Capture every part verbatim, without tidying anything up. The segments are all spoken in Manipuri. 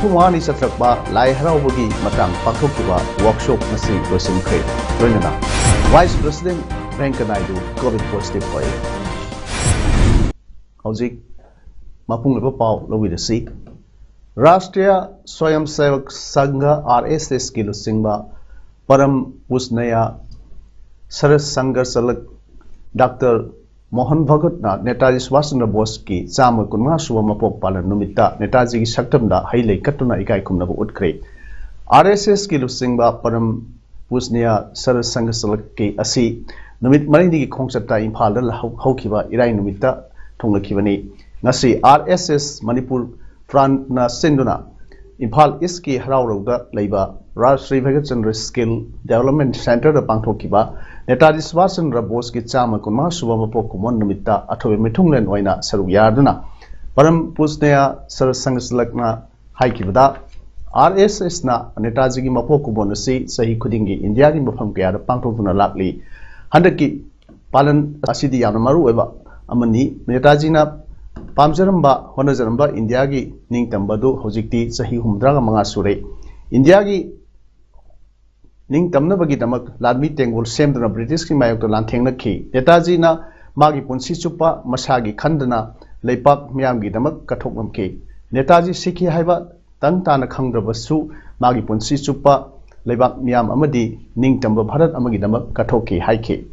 ꯀꯨꯟꯃꯉꯥꯅꯤ ꯆꯠꯊꯔꯛꯄ ꯂꯥꯏ ꯍꯔꯥꯎꯕꯒꯤ ꯃꯇꯥꯡ ꯄꯥꯡꯊꯣꯛꯈꯤꯕ ꯋꯥꯔꯛꯁꯣꯞ ꯉꯁꯤ ꯂꯣꯏꯁꯤꯟꯈ꯭ꯔꯦ꯫ ꯂꯣꯏꯅꯅ vice president ꯚꯦꯡꯀ Naidu COVID positive ꯑꯣꯏꯔꯦ꯫ ꯍꯧꯖꯤꯛ ꯃꯄꯨꯡ ꯑꯣꯏꯕ ꯄꯥꯎ ꯂꯧꯕꯤꯔꯁꯤ꯫ ꯔꯥꯁꯇ꯭ꯔꯤꯌꯥ ꯁ꯭ꯋꯌꯝ ꯁꯦꯚꯛ ꯁꯪꯘ, ꯑꯥꯔ ꯑꯦꯁ ꯑꯦꯁꯀꯤ ꯂꯨꯆꯤꯡꯕ ꯄꯔꯝ ꯄꯨꯖꯅꯌꯥ ꯁꯔ ꯁꯪꯘ ꯆꯂꯛ ꯗꯥꯛꯇꯔ ꯃꯣꯍꯟ ꯚꯒꯠꯅ ꯅꯦꯇꯥꯖꯤ ꯁꯨꯚꯥꯁ ꯆꯟꯗ꯭ꯔ ꯕꯣꯁꯀꯤ ꯆꯥꯝꯃ ꯀꯨꯟꯃꯉꯥ ꯁꯨꯕ ꯃꯄꯣꯛ ꯄꯥꯂꯟ ꯅꯨꯃꯤꯠꯇ ꯅꯦꯇꯥꯖꯤꯒꯤ ꯁꯛꯇꯝꯗ ꯍꯩ ꯂꯩ ꯀꯠꯇꯨꯅ ꯏꯀꯥꯏ ꯈꯨꯝꯅꯕ ꯎꯠꯈ꯭ꯔꯦ꯫ ꯑꯥꯔ ꯑꯦꯁ ꯑꯦꯁꯀꯤ ꯂꯨꯆꯤꯡꯕ ꯄꯔꯝ ꯄꯨꯖꯅꯤꯌꯥ ꯁꯔ ꯁꯪꯒ ꯆꯂꯛꯀꯤ ꯑꯁꯤ ꯅꯨꯃꯤꯠ ꯃꯔꯤꯅꯤꯒꯤ ꯈꯣꯡꯆꯠꯇ ꯏꯝꯐꯥꯜꯗ ꯂꯍꯧ-, ꯍꯧꯈꯤꯕ ꯏꯔꯥꯏ ꯅꯨꯃꯤꯠꯇ ꯊꯨꯡꯂꯈꯤꯕꯅꯤ꯫ ꯉꯁꯤ ꯑꯥꯔ ꯑꯦꯁ ꯑꯦꯁ ꯃꯅꯤꯄꯨꯔ ꯐ꯭ꯔꯟꯠꯅ ꯁꯤꯟꯗꯨꯅ ꯏꯝꯐꯥꯜ ꯏꯁꯀꯤ ꯍꯔꯥꯎꯔꯧꯗ ꯂꯩꯕ ꯔꯥꯖ ꯁ꯭ꯔꯤ ꯚꯒꯠ ꯆꯟꯗ꯭ꯔ ꯁ꯭ꯀꯤꯜ ꯗꯦꯕꯂꯞꯃꯦꯟꯠ ꯁꯦꯟꯇꯔꯗ ꯄꯥꯡꯊꯣꯛꯈꯤꯕ ꯅꯦꯇꯥꯖꯤ ꯁꯨꯚꯥꯁ ꯆꯟꯗ꯭ꯔ ꯕꯣꯁꯀꯤ ꯆꯥꯝꯃ ꯀꯨꯟꯃꯉꯥ ꯁꯨꯕ ꯃꯄꯣꯛ ꯀꯨꯝꯑꯣꯟ ꯅꯨꯃꯤꯠꯇ ꯑꯊꯣꯏꯕ ꯃꯤꯊꯨꯡꯂꯦꯟ ꯑꯣꯏꯅ ꯁꯔꯨꯛ ꯌꯥꯗꯨꯅ ꯄꯔꯝ ꯄꯨꯖꯅꯤꯌꯥ ꯁꯔ ꯁꯪꯒ ꯆꯂꯛꯅ ꯍꯥꯏꯈꯤꯕꯗ, ꯑꯥꯔ ꯑꯦꯁ ꯑꯦꯁꯅ ꯅꯦꯇꯥꯖꯤꯒꯤ ꯃꯄꯣꯛ ꯀꯨꯝꯑꯣꯟ ꯑꯁꯤ ꯆꯍꯤ ꯈꯨꯗꯤꯡꯒꯤ ꯏꯟꯗꯤꯌꯥꯒꯤ ꯃꯐꯝ ꯀꯌꯥꯗ ꯄꯥꯡꯊꯣꯛꯇꯨꯅ ꯂꯥꯛꯂꯤ꯫ ꯍꯟꯗꯛꯀꯤ ꯄꯥꯂꯟ ꯑꯁꯤꯗꯤ ꯌꯥꯝꯅ ꯃꯔꯨ ꯑꯣꯏꯕ ꯑꯃꯅꯤ꯫ ꯅꯦꯇꯥꯖꯤꯅ ꯄꯥꯝꯖꯔꯝꯕ, ꯍꯣꯠꯅꯖꯔꯝꯕ ꯏꯟꯗꯤꯌꯥꯒꯤ ꯅꯤꯡꯇꯝꯕ ꯑꯗꯨ ꯍꯧꯖꯤꯛꯇꯤ ꯆꯍꯤ ꯍꯨꯝꯐꯨꯇꯔꯥꯒ ꯃꯉꯥ ꯁꯨꯔꯦ꯫ ꯏꯟꯗꯤꯌꯥꯒꯤ ꯅꯤꯡꯇꯝꯅꯕꯒꯤꯗꯃꯛ ꯂꯥꯟꯃꯤ ꯇꯦꯡꯒꯣꯜ ꯁꯦꯝꯗꯨꯅ ꯕ꯭ꯔꯤꯇꯤꯁꯀꯤ ꯃꯥꯌꯣꯛꯇ ꯂꯥꯟꯊꯦꯡꯅꯈꯤ꯫ ꯅꯦꯇꯥꯖꯤꯅ ꯃꯥꯒꯤ ꯄꯨꯟꯁꯤ ꯆꯨꯞꯄ ꯃꯁꯥꯒꯤ ꯈꯟꯗꯅ ꯂꯩꯄꯥꯛ ꯃꯤꯌꯥꯝꯒꯤꯗꯃꯛ ꯀꯠꯊꯣꯛꯂꯝꯈꯤ꯫ ꯅꯦꯇꯥꯖꯤ ꯁꯤꯈꯤ ꯍꯥꯏꯕ ꯇꯪ ꯇꯥꯅ ꯈꯪꯗ꯭ꯔꯕꯁꯨ, ꯃꯥꯒꯤ ꯄꯨꯟꯁꯤ ꯆꯨꯞꯄ ꯂꯩꯕꯥꯛ ꯃꯤꯌꯥꯝ ꯑꯃꯗꯤ ꯅꯤꯡꯇꯝꯕ ꯚꯥꯔꯠ ꯑꯃꯒꯤꯗꯃꯛ ꯀꯠꯊꯣꯛꯈꯤ ꯍꯥꯏꯈꯤ꯫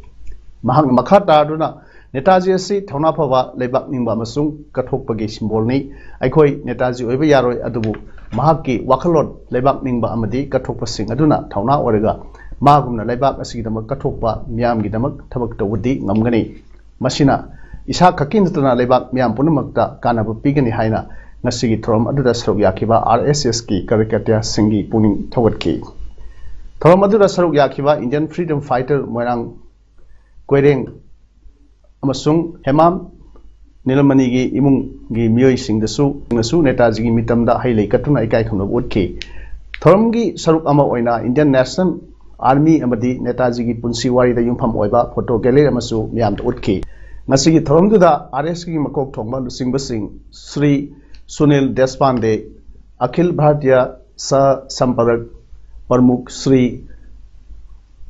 ꯃꯍꯥꯛꯅ ꯃꯈꯥ ꯇꯥꯗꯨꯅ, ꯅꯦꯇꯥꯖꯤ ꯑꯁꯤ ꯊꯧꯅꯥ ꯐꯕ, ꯂꯩꯕꯥꯛ ꯅꯤꯡꯕ ꯑꯃꯁꯨꯡ ꯀꯠꯊꯣꯛꯄꯒꯤ ꯁꯤꯝꯕꯣꯜꯅꯤ꯫ ꯑꯩꯈꯣꯏ ꯅꯦꯇꯥꯖꯤ ꯑꯣꯏꯕ ꯌꯥꯔꯣꯏ, ꯑꯗꯨꯕꯨ ꯃꯍꯥꯛꯀꯤ ꯋꯥꯈꯜꯂꯣꯟ, ꯂꯩꯕꯥꯛ ꯅꯤꯡꯕ ꯑꯃꯗꯤ ꯀꯠꯊꯣꯛꯄꯁꯤꯡ ꯑꯗꯨꯅ ꯊꯧꯅꯥ ꯑꯣꯏꯔꯒ ꯃꯥꯒꯨꯝꯅ ꯂꯩꯕꯥꯛ ꯑꯁꯤꯒꯤꯗꯃꯛ ꯀꯠꯊꯣꯛꯄ ꯃꯤꯌꯥꯝꯒꯤꯗꯃꯛ ꯊꯕꯛ ꯇꯧꯕꯗꯤ ꯉꯝꯒꯅꯤ꯫ ꯃꯁꯤꯅ ꯏꯁꯥ ꯈꯛꯀꯤ ꯅꯠꯇꯅ ꯂꯩꯕꯥꯛ ꯃꯤꯌꯥꯝ ꯄꯨꯝꯅꯃꯛꯇ ꯀꯥꯟꯅꯕ ꯄꯤꯒꯅꯤ ꯍꯥꯏꯅ ꯉꯁꯤꯒꯤ ꯊꯧꯔꯝ ꯑꯗꯨꯗ ꯁꯔꯨꯛ ꯌꯥꯈꯤꯕ ꯑꯥꯔ ꯑꯦꯁ ꯑꯦꯁꯀꯤ ꯀꯥꯔꯌꯀꯔꯇꯥꯁꯤꯡꯒꯤ ꯄꯨꯛꯅꯤꯡ ꯊꯧꯒꯠꯈꯤ꯫ ꯊꯧꯔꯝ ꯑꯗꯨꯗ ꯁꯔꯨꯛ ꯌꯥꯈꯤꯕ Indian Freedom Fighter ꯃꯣꯏꯔꯥꯡ ꯀꯣꯏꯔꯦꯡ ꯑꯃꯁꯨꯡ ꯍꯦꯃꯥꯝ ꯅꯤꯂꯃꯅꯤꯒꯤ ꯏꯃꯨꯡꯒꯤ ꯃꯤꯑꯣꯏꯁꯤꯡꯗꯁꯨ ꯅꯁꯨ ꯅꯦꯇꯥꯖꯤꯒꯤ ꯃꯤꯇꯝꯗ ꯍꯩ ꯂꯩ ꯀꯠꯇꯨꯅ ꯏꯀꯥꯏ ꯈꯨꯝꯅꯕ ꯎꯠꯈꯤ꯫ ꯊꯧꯔꯝꯒꯤ ꯁꯔꯨꯛ ꯑꯃ ꯑꯣꯏꯅ Indian National Army ꯑꯃꯗꯤ ꯅꯦꯇꯥꯖꯤꯒꯤ ꯄꯨꯟꯁꯤ ꯋꯥꯔꯤꯗ ꯌꯨꯝꯐꯝ ꯑꯣꯏꯕ ꯐꯣꯇꯣ ꯒꯦꯂꯔꯤ ꯑꯃꯁꯨ ꯃꯤꯌꯥꯝꯗ ꯎꯠꯈꯤ꯫ ꯉꯁꯤꯒꯤ ꯊꯧꯔꯝꯗꯨꯗ ꯑꯥꯔ ꯑꯦꯁ ꯀꯦꯒꯤ ꯃꯀꯣꯛ ꯊꯣꯡꯕ ꯂꯨꯆꯤꯡꯕꯁꯤꯡ Shri Sunil ꯗꯦꯁꯄꯥꯟꯗꯦ, Akhil Bharatiya Sah Sampark Pramukh Shri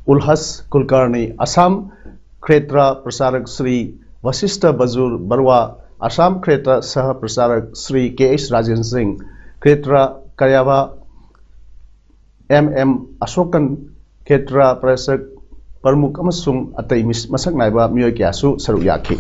Ulhas Kulkarni, Assam Kshetra Pracharak Shri Vasistha Bajur Barua, Assam Kshetra Sah Pracharak Shri K H Rajan Singh, Kshetra Karyavah M M Ashokan, Kshetra Pracharak Pramukh ꯑꯃꯁꯨꯡ ꯑꯇꯩ ꯃꯤꯁ-, ꯃꯁꯛ ꯅꯥꯏꯕ ꯃꯤꯑꯣꯏ ꯀꯌꯥꯁꯨ ꯁꯔꯨꯛ ꯌꯥꯈꯤ꯫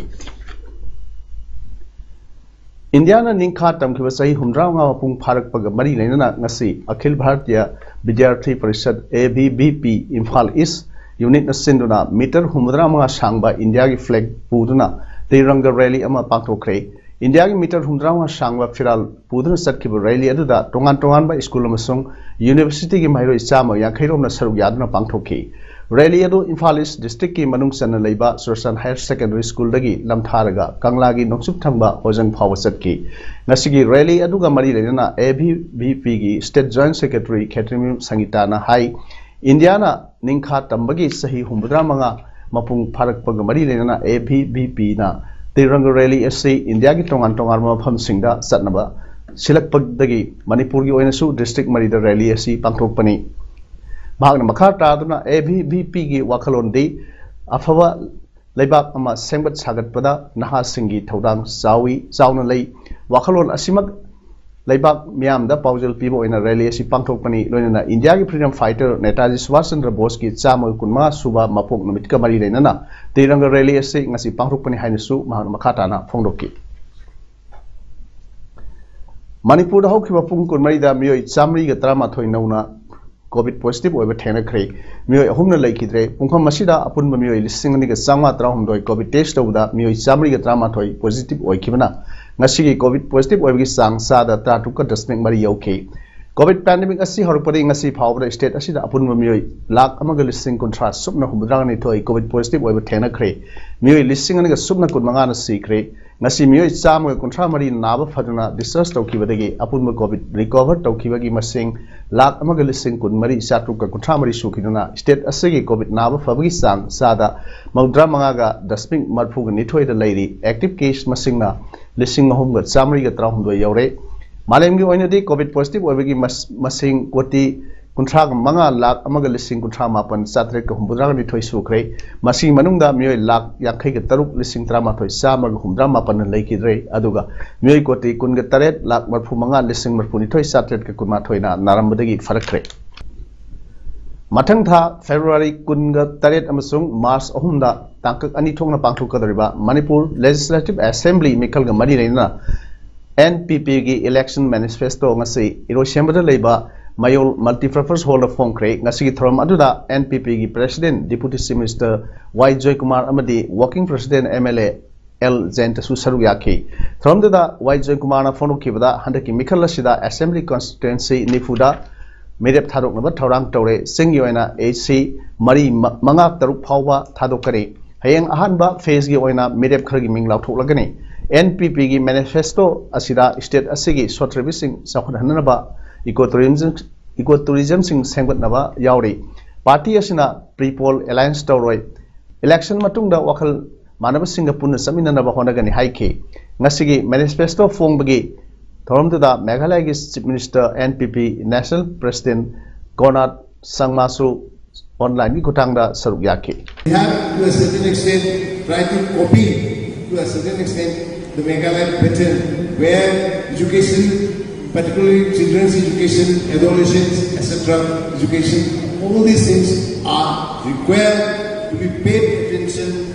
ꯏꯟꯗꯤꯌꯥꯅ ꯅꯤꯡꯈꯥ ꯇꯝꯈꯤꯕ ꯆꯍꯤ ꯍꯨꯝꯗ꯭ꯔꯥ ꯃꯉꯥ ꯃꯄꯨꯡ ꯐꯥꯔꯛꯄꯒ ꯃꯔꯤ ꯂꯩꯅꯅ ꯉꯁꯤ ꯑꯈꯤꯜ Bharatiya ꯕꯤꯗ꯭ꯌꯥꯔꯊꯤ parishad, A B V P, Imphal ꯏꯁ ꯌꯨꯅꯤꯠꯅ ꯁꯤꯟꯗꯨꯅ ꯃꯤꯇꯔ ꯍꯨꯝꯐꯨꯇꯔꯥ ꯃꯉꯥ ꯁꯥꯡꯕ ꯏꯟꯗꯤꯌꯥꯒꯤ ꯐ꯭ꯂꯦꯒ ꯄꯨꯗꯨꯅ ꯇꯤꯔꯪꯒ ꯔꯦꯂꯤ ꯑꯃ ꯄꯥꯡꯊꯣꯛꯈ꯭ꯔꯦ꯫ ꯏꯟꯗꯤꯌꯥꯒꯤ ꯃꯤꯇꯔ ꯍꯨꯝꯐꯨꯇꯔꯥ ꯃꯉꯥ ꯁꯥꯡꯕ ꯐꯤꯔꯥꯜ ꯄꯨꯗꯨꯅ ꯆꯠꯈꯤꯕ ꯔꯦꯂꯤ ꯑꯗꯨꯗ ꯇꯣꯉꯥꯟ ꯇꯣꯉꯥꯟꯕ ꯁ꯭ꯀꯨꯜ ꯑꯃꯁꯨꯡ ꯌꯨꯅꯤꯚꯔꯁꯤꯇꯤꯒꯤ ꯃꯍꯩꯔꯣꯏ ꯆꯥꯝꯃ ꯌꯥꯡꯈꯩ ꯔꯣꯝꯅ ꯁꯔꯨꯛ ꯌꯥꯗꯨꯅ ꯄꯥꯡꯊꯣꯛꯈꯤ꯫ ꯔꯦꯂꯤ ꯑꯗꯨ ꯏꯝꯐꯥꯜ ꯏꯁ ꯗꯤꯁꯇ꯭ꯔꯤꯛꯀꯤ ꯃꯅꯨꯡ ꯆꯟꯅ ꯂꯩꯕ ꯆꯨꯔꯆꯥꯟ ꯍꯥꯌꯔ ꯁꯦꯀꯦꯟꯗꯔꯤ ꯁ꯭ꯀꯨꯜꯗꯒꯤ ꯂꯝꯊꯥꯔꯒ ꯀꯪꯂꯥꯒꯤ ꯅꯣꯡꯆꯨꯞ ꯊꯪꯕ ꯍꯣꯖꯪ ꯐꯥꯎꯕ ꯆꯠꯈꯤ꯫ ꯉꯁꯤꯒꯤ ꯔꯦꯂꯤ ꯑꯗꯨꯒ ꯃꯔꯤ ꯂꯩꯅꯅ A B V P ꯒꯤ ꯁ꯭ꯇꯦꯠ ꯖꯣꯏꯟꯠ ꯁꯦꯀ꯭ꯔꯦꯇꯔꯤ ꯈꯦꯇ꯭ꯔꯤꯃꯌꯨꯝ ꯁꯪꯒꯤꯇꯥꯅ ꯍꯥꯏ, ꯏꯟꯗꯤꯌꯥꯅ ꯅꯤꯡꯈꯥ ꯇꯝꯕꯒꯤ ꯆꯍꯤ ꯍꯨꯝꯐꯨꯇꯔꯥ ꯃꯉꯥ ꯃꯄꯨꯡ ꯐꯥꯔꯛꯄꯒ ꯃꯔꯤ ꯂꯩꯅꯅ A B V P ꯅ ꯇꯤꯔꯪꯒ ꯔꯦꯂꯤ ꯑꯁꯤ ꯏꯟꯗꯤꯌꯥꯒꯤ ꯇꯣꯉꯥꯟ ꯇꯣꯉꯥꯟꯕ ꯃꯐꯝꯁꯤꯡꯗ ꯆꯠꯅꯕ ꯁꯤꯜꯂꯛꯄꯗꯒꯤ ꯃꯅꯤꯄꯨꯔꯒꯤ ꯑꯣꯏꯅꯁꯨ ꯗꯤꯁꯇ꯭ꯔꯤꯛ ꯃꯔꯤꯗ ꯔꯦꯂꯤ ꯑꯁꯤ ꯄꯥꯡꯊꯣꯛꯄꯅꯤ꯫ ꯃꯍꯥꯛꯅ ꯃꯈꯥ ꯇꯥꯗꯨꯅ A B V P ꯒꯤ ꯋꯥꯈꯜꯂꯣꯟꯗꯤ ꯑꯐꯕ ꯂꯩꯕꯥꯛ ꯑꯃ ꯁꯦꯝꯒꯠ ꯁꯥꯒꯠꯄꯗ ꯅꯍꯥꯁꯤꯡꯒꯤ ꯊꯧꯗꯥꯡ ꯆꯥꯎꯏ, ꯆꯥꯎꯅ ꯂꯩ꯫ ꯋꯥꯈꯜꯂꯣꯟ ꯑꯁꯤꯃꯛ ꯂꯩꯕꯥꯛ ꯃꯤꯌꯥꯝꯗ ꯄꯥꯎꯖꯦꯜ ꯄꯤꯕ ꯑꯣꯏꯅ ꯔꯦꯂꯤ ꯑꯁꯤ ꯄꯥꯡꯊꯣꯛꯄꯅꯤ꯫ ꯂꯣꯏꯅꯅ ꯏꯟꯗꯤꯌꯥꯒꯤ ꯐ꯭ꯔꯤꯗꯝ ꯐꯥꯏꯇꯔ ꯅꯦꯇꯥꯖꯤ ꯁꯨꯚꯥꯁ ꯆꯟꯗ꯭ꯔ ꯕꯣꯁꯀꯤ ꯆꯥꯝꯃꯒ ꯀꯨꯟꯃꯉꯥ ꯁꯨꯕ ꯃꯄꯣꯛ ꯅꯨꯃꯤꯠꯀ ꯃꯔꯤ ꯂꯩꯅꯅ ꯇꯤꯔꯪꯒ ꯔꯦꯂꯤ ꯑꯁꯤ ꯉꯁꯤ ꯄꯥꯡꯊꯣꯛꯄꯅꯤ ꯍꯥꯏꯅꯁꯨ ꯃꯍꯥꯛꯅ ꯃꯈꯥ ꯇꯥꯅ ꯐꯣꯡꯗꯣꯛꯈꯤ꯫ ꯃꯅꯤꯄꯨꯔꯗ ꯍꯧꯈꯤꯕ ꯄꯨꯡ ꯀꯨꯟꯃꯔꯤꯗ ꯃꯤꯑꯣꯏ ꯆꯥꯃꯔꯤꯒ ꯇꯔꯥꯃꯥꯊꯣꯏ ꯅꯧꯅ ꯀꯣꯚꯤꯗ ꯄꯣꯖꯤꯇꯤꯚ ꯑꯣꯏꯕ ꯊꯦꯡꯅꯈ꯭ꯔꯦ꯫ ꯃꯤꯑꯣꯏ ꯑꯍꯨꯝꯅ ꯂꯩꯈꯤꯗ꯭ꯔꯦ꯫ ꯄꯨꯡꯐꯝ ꯑꯁꯤꯗ ꯑꯄꯨꯟꯕ ꯃꯤꯑꯣꯏ ꯂꯤꯁꯤꯡ ꯑꯅꯤꯒ ꯆꯥꯝꯃꯉꯥ ꯇꯔꯥꯍꯨꯝꯗꯣꯏ ꯀꯣꯚꯤꯗ ꯇꯦꯁ ꯇꯧꯕꯗ ꯃꯤꯑꯣꯏ ꯆꯥꯃꯔꯤꯒ ꯇꯔꯥꯃꯥꯊꯣꯏ ꯄꯣꯖꯤꯇꯤꯚ ꯑꯣꯏꯈꯤꯕꯅ ꯉꯁꯤꯒꯤ ꯀꯣꯚꯤꯗ ꯄꯣꯖꯤꯇꯤꯚ ꯑꯣꯏꯕꯒꯤ ꯆꯥꯡ ꯆꯥꯗ ꯇꯔꯥꯇꯔꯨꯛꯀ ꯗꯁꯃꯤꯛ ꯃꯔꯤ ꯌꯧꯈꯤ꯫ ꯀꯣꯚꯤꯗ ꯄꯦꯟꯗꯦꯃꯤꯛ ꯑꯁꯤ ꯍꯧꯔꯛꯄꯗꯒꯤ ꯉꯁꯤ ꯐꯥꯎꯕꯗ ꯁ꯭ꯇꯦꯠ ꯑꯁꯤꯗ ꯑꯄꯨꯟꯕ ꯃꯤꯑꯣꯏ ꯂꯥꯈ ꯑꯃꯒ ꯂꯤꯁꯤꯡ ꯀꯨꯟꯊ꯭ꯔꯥ ꯁꯨꯞꯅ ꯍꯨꯝꯐꯨꯇꯔꯥꯒ ꯅꯤꯊꯣꯏ ꯀꯣꯚꯤꯗ ꯄꯣꯖꯤꯇꯤꯚ ꯑꯣꯏꯕ ꯊꯦꯡꯅꯈ꯭ꯔꯦ꯫ ꯃꯤꯑꯣꯏ ꯂꯤꯁꯤꯡ ꯑꯅꯤꯒ ꯁꯨꯞꯅ ꯀꯨꯟꯃꯉꯥꯅ ꯁꯤꯈ꯭ꯔꯦ꯫ ꯉꯁꯤ ꯃꯤꯑꯣꯏ ꯆꯥꯝꯃꯒ ꯀꯨꯟꯊ꯭ꯔꯥ ꯃꯔꯤ ꯅꯥꯕ ꯐꯗꯨꯅ ꯗꯤꯁꯆꯥꯔꯖ ꯇꯧꯈꯤꯕꯗꯒꯤ ꯑꯄꯨꯟꯕ ꯀꯣꯚꯤꯗ ꯔꯤꯀꯣꯚꯔ ꯇꯧꯈꯤꯕꯒꯤ ꯃꯁꯤꯡ ꯂꯥꯈ ꯑꯃꯒ ꯂꯤꯁꯤꯡ ꯀꯨꯟꯃꯔꯤ ꯆꯥꯇ꯭ꯔꯨꯛꯀ ꯀꯨꯟꯊ꯭ꯔꯥ ꯃꯔꯤ ꯁꯨꯈꯤꯗꯨꯅ ꯁ꯭ꯇꯦꯠ ꯑꯁꯤꯒꯤ ꯀꯣꯚꯤꯗ ꯅꯥꯕ ꯐꯕꯒꯤ ꯆꯥꯡ ꯆꯥꯗ ꯃꯧꯗ꯭ꯔꯥ ꯃꯉꯥꯒ ꯗꯁꯃꯤꯛ ꯃꯔꯤꯐꯨꯒ ꯅꯤꯊꯣꯏꯗ ꯂꯩꯔꯤ꯫ ꯑꯦꯛꯇꯤꯚ ꯀꯦꯁ ꯃꯁꯤꯡꯅ ꯂꯤꯁꯤꯡ ꯑꯍꯨꯝꯒ ꯆꯥꯃꯔꯤꯒ ꯇꯔꯥꯍꯨꯝꯗꯣꯏ ꯌꯧꯔꯦ꯫ ꯃꯥꯂꯦꯝꯒꯤ ꯑꯣꯏꯅꯗꯤ ꯀꯣꯚꯤꯗ ꯄꯣꯖꯤꯇꯤꯚ ꯑꯣꯏꯕꯒꯤ ꯃꯁꯤꯡ ꯀꯣꯇꯤ ꯀꯨꯟꯊ꯭ꯔꯥ ꯃꯉꯥ ꯂꯥꯈ ꯑꯃꯒ ꯂꯤꯁꯤꯡ ꯀꯨꯟꯊ꯭ꯔꯥ ꯃꯥꯄꯟ ꯆꯥꯇ꯭ꯔꯦꯠꯀ ꯍꯨꯝꯐꯨꯇꯔꯥꯒ ꯅꯤꯊꯣꯏ ꯁꯨꯈ꯭ꯔꯦ꯫ ꯃꯁꯤꯒꯤ ꯃꯅꯨꯡꯗ ꯃꯤꯑꯣꯏ ꯂꯥꯈ ꯌꯥꯡꯈꯩꯒ ꯇꯔꯨꯛ ꯂꯤꯁꯤꯡ ꯇꯔꯥꯃꯥꯊꯣꯏ ꯆꯥꯝꯃꯒ ꯍꯨꯝꯐꯨꯇꯔꯥ ꯃꯥꯄꯟꯅ ꯂꯩꯈꯤꯗ꯭ꯔꯦ꯫ ꯑꯗꯨꯒ ꯃꯤꯑꯣꯏ ꯀꯣꯇꯤ ꯀꯨꯟꯒ ꯇꯔꯦꯠ ꯂꯥꯈ ꯃꯔꯤꯐꯨ ꯃꯉꯥ ꯂꯤꯁꯤꯡ ꯃꯔꯤꯐꯨꯅꯤꯊꯣꯏ ꯆꯥꯇ꯭ꯔꯦꯠꯀ ꯀꯨꯟꯃꯥꯊꯣꯏꯅ ꯅꯥꯔꯝꯕꯗꯒꯤ ꯐꯔꯛꯈ꯭ꯔꯦ꯫ ꯃꯊꯪ ꯊꯥ ꯐꯦꯕ꯭ꯔꯨꯋꯥꯔꯤ ꯀꯨꯟꯒ ꯇꯔꯦꯠ ꯑꯃꯁꯨꯡ ꯃꯥꯔꯆ ꯑꯍꯨꯝꯗ ꯇꯥꯡꯀꯛ ꯑꯅꯤ ꯊꯣꯛꯅ ꯄꯥꯡꯊꯣꯛꯀꯗꯧꯔꯤꯕ ꯃꯅꯤꯄꯨꯔ ꯂꯦꯖꯤꯁꯂꯦꯇꯤꯚ ꯑꯦꯁꯦꯝꯕ꯭ꯂꯤ ꯃꯤꯈꯜꯒ ꯃꯔꯤ ꯂꯩꯅꯅ ꯑꯦꯟ ꯄꯤ ꯄꯤꯒꯤ ꯏꯂꯦꯛꯁꯟ ꯃꯦꯅꯤꯐꯦꯁꯇꯣ ꯉꯁꯤ ꯏꯔꯣꯏꯁꯦꯝꯕꯗ ꯂꯩꯕ ꯃꯌꯣꯜ ꯃꯜꯇꯤꯄꯔꯄꯁ ꯍꯣꯜꯗ ꯐꯣꯡꯈ꯭ꯔꯦ꯫ ꯉꯁꯤꯒꯤ ꯊꯧꯔꯝ ꯑꯗꯨꯗ ꯑꯦꯟ ꯄꯤ ꯄꯤꯒꯤ president, deputy chief minister Y Joykumar ꯑꯃꯗꯤ working president M L A L ꯖꯌꯟꯇꯁꯨ ꯁꯔꯨꯛ ꯌꯥꯈꯤ꯫ ꯊꯧꯔꯝꯗꯨꯗ ꯋꯥꯏ ꯖꯣꯏꯀꯨꯃꯥꯔꯅ ꯐꯣꯡꯗꯣꯛꯈꯤꯕꯗ, ꯍꯟꯗꯛꯀꯤ ꯃꯤꯈꯜ ꯑꯁꯤꯗ ꯑꯦꯁꯦꯝꯕ꯭ꯂꯤ ꯀꯟꯁꯇꯤꯇ꯭ꯋꯦꯟꯁꯤ ꯅꯤꯐꯨꯗ ꯃꯤꯔꯦꯞ ꯊꯥꯗꯣꯛꯅꯕ ꯊꯧꯔꯥꯡ ꯇꯧꯔꯦ꯫ ꯆꯤꯡꯒꯤ ꯑꯣꯏꯅ ꯑꯦ ꯁꯤ ꯃꯔꯤ, ꯃ-, ꯃꯉꯥ, ꯇꯔꯨꯛ ꯐꯥꯎꯕ ꯊꯥꯗꯣꯛꯀꯅꯤ꯫ ꯍꯌꯦꯡ ꯑꯍꯥꯟꯕ ꯐꯦꯖꯒꯤ ꯑꯣꯏꯅ ꯃꯤꯔꯦꯞ ꯈꯔꯒꯤ ꯃꯤꯡ ꯂꯥꯎꯊꯣꯛꯂꯒꯅꯤ꯫ ꯑꯦꯟ ꯄꯤ ꯄꯤꯒꯤ ꯃꯦꯅꯤꯐꯦꯁꯇꯣ ꯑꯁꯤꯗ ꯁ꯭ꯇꯦꯠ ꯑꯁꯤꯒꯤ ꯁꯣꯠ ꯁꯔꯚꯤꯁꯁꯤꯡ ꯆꯥꯎꯈꯠꯍꯟꯅꯕ, ꯏꯀꯣ ꯇꯨꯔꯤꯖꯝ, ꯏꯀꯣ ꯇꯨꯔꯤꯖꯝꯁꯤꯡ ꯁꯦꯝꯒꯠꯅꯕ ꯌꯥꯎꯔꯤ꯫ ꯄꯥꯔꯇꯤ ꯑꯁꯤꯅ ꯄ꯭ꯔꯤ ꯄꯣꯜ ꯑꯦꯂꯥꯌꯟꯁ ꯇꯧꯔꯣꯏ꯫ ꯏꯂꯦꯛꯁꯟ ꯃꯇꯨꯡꯗ ꯋꯥꯈꯜ ꯃꯥꯟꯅꯕꯁꯤꯡꯒ ꯄꯨꯟꯅ ꯆꯠꯃꯤꯟꯅꯅꯕ ꯍꯣꯠꯅꯒꯅꯤ ꯍꯥꯏꯈꯤ꯫ ꯉꯁꯤꯒꯤ ꯃꯦꯅꯤꯐꯦꯁꯇꯣ ꯐꯣꯡꯕꯒꯤ ꯊꯧꯔꯝꯗꯨꯗ ꯃꯦꯘꯥꯂꯌꯒꯤ ꯆꯤꯐ ꯃꯤꯅꯤꯁꯇꯔ, ꯑꯦꯟ ꯄꯤ ꯄꯤ ꯅꯦꯁꯅꯦꯜ ꯄ꯭ꯔꯦꯁꯤꯗꯦꯟꯠ ꯀꯣꯅꯥꯔꯗ ꯁꯪꯃꯥꯁꯨ ꯑꯣꯟꯂꯥꯏꯟꯒꯤ ꯈꯨꯠꯊꯥꯡꯗ ꯁꯔꯨꯛ ꯌꯥꯈꯤ꯫ We have, to a certain extent, tried to copy, to a certain extent, the Meghalaya pattern, where education, particularly children's education, adolescents, et cetera, education, all these things are required to be paid attention